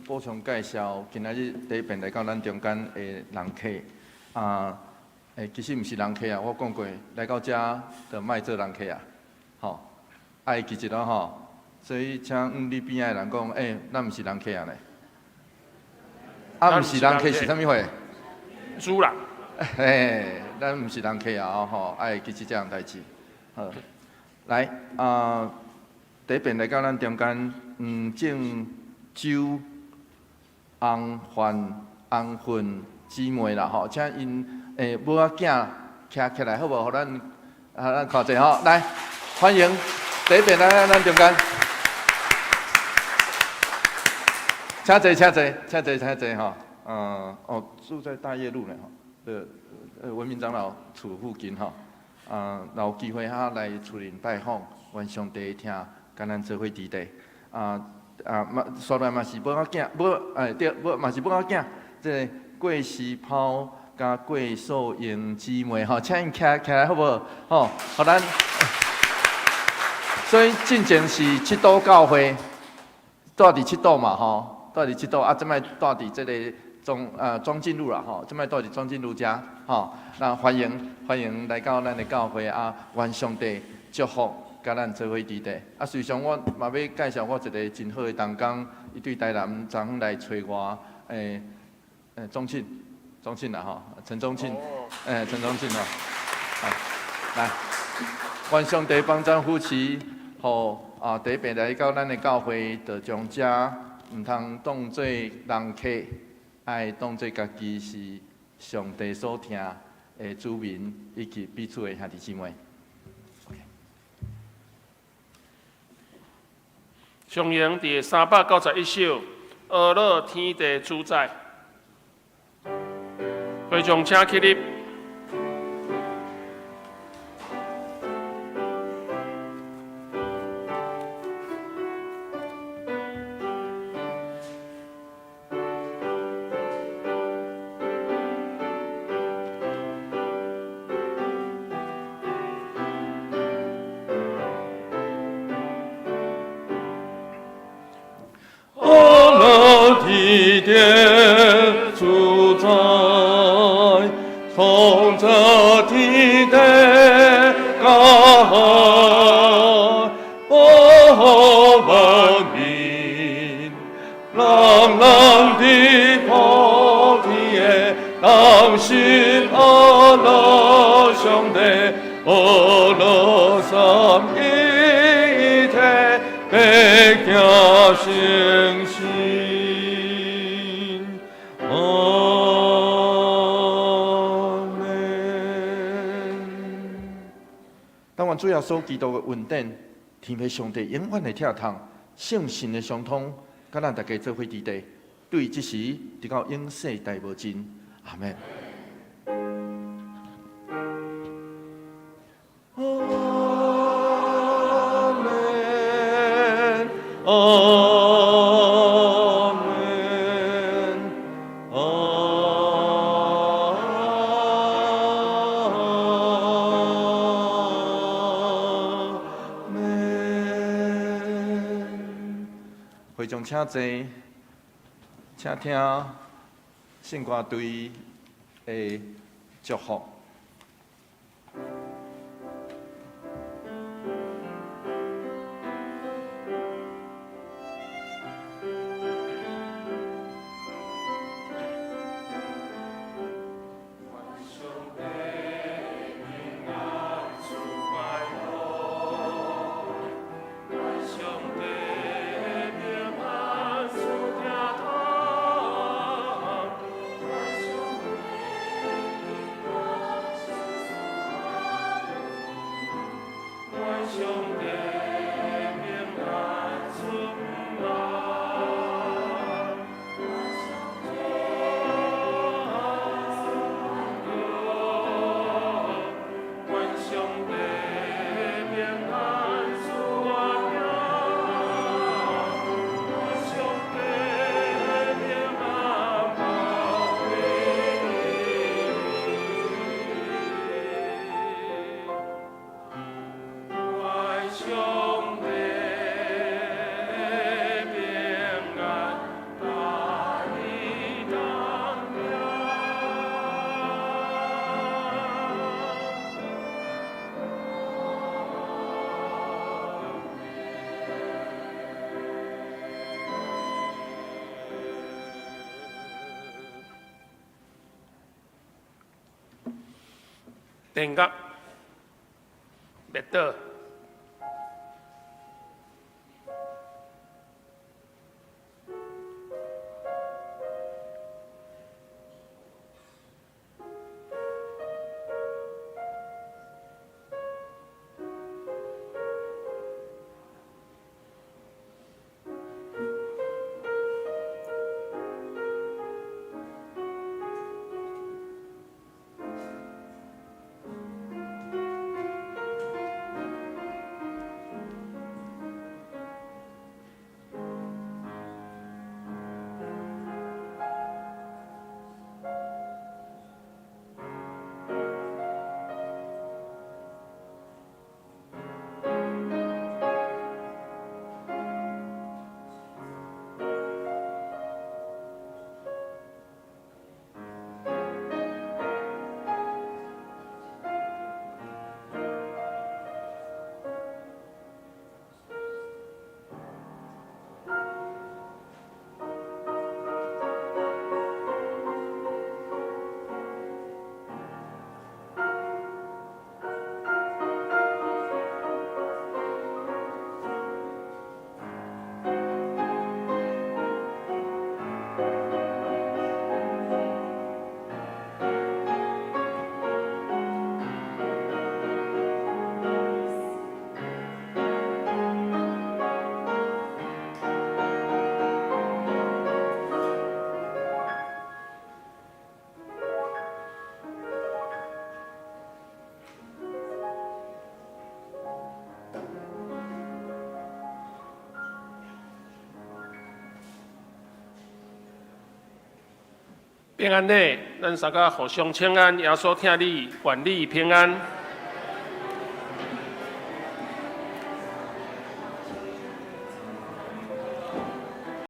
補充介紹，今仔日第一遍來到咱中間的人客啊，其實毋是人客啊，我講過來到遮就莫做人客啊，吼，愛記一下吼。所以，請你邊仔的人講，欸，咱毋是人客啊咧。啊，毋是人客是啥物貨？主人。嘿，咱毋是人客啊，吼，愛記這項代誌。好，來啊，第一遍來到咱中間，黃正洲、洪范、洪芬姊妹啦，吼，請𪜶母仔囝徛起來好無？予咱啊，咱看者吼，來歡迎第一遍來咱中間。請坐，請坐，請坐，請坐吼。哦，住在大業路呢吼，文明長老厝附近吼。啊，若有機會哈來厝裡拜訪，願上帝疼，共咱做伙佇咧。啊啊，嘛，紲來嘛是母仔囝，母哎對，母嘛是母仔囝，這个郭時拋佮郭素英姊妹吼，請𪜶徛起來好無？吼，予咱。所以進前是七堵教會，住佇七堵嘛吼。住佇七堵啊，這擺住佇這个莊進路啦吼，這擺住佇莊進路遮吼，那歡迎歡迎來到咱的教會啊，願上帝祝福，佮咱做伙佇咧。啊，隨上我嘛欲介紹我一个真好的同工，伊對台南昨昏來揣我，鍾慶，鍾慶啦吼，陳鍾慶，陳鍾慶吼，來，願上帝幫贊扶持，予啊第一遍來到咱的教會，就將遮。毋通當做人客，愛當做家己是上帝所疼的子民，以及彼此的兄弟姊妹。上行佇391首，阿樂天地主宰，會眾請起立。人人佇普天的同心阿樂上帝，阿樂三一體，白行成聖。阿們。但願主耶穌基督的恩典，天父上帝永遠的疼痛，聖神的相通，佮咱大家做伙佇地，對這時直到永世代無盡。阿們。阿們，阿們，阿們。會眾請坐，請聽聖歌隊的祝福。電樂滅倒。平安禮，咱三個互相請安，耶穌疼你，願你平安。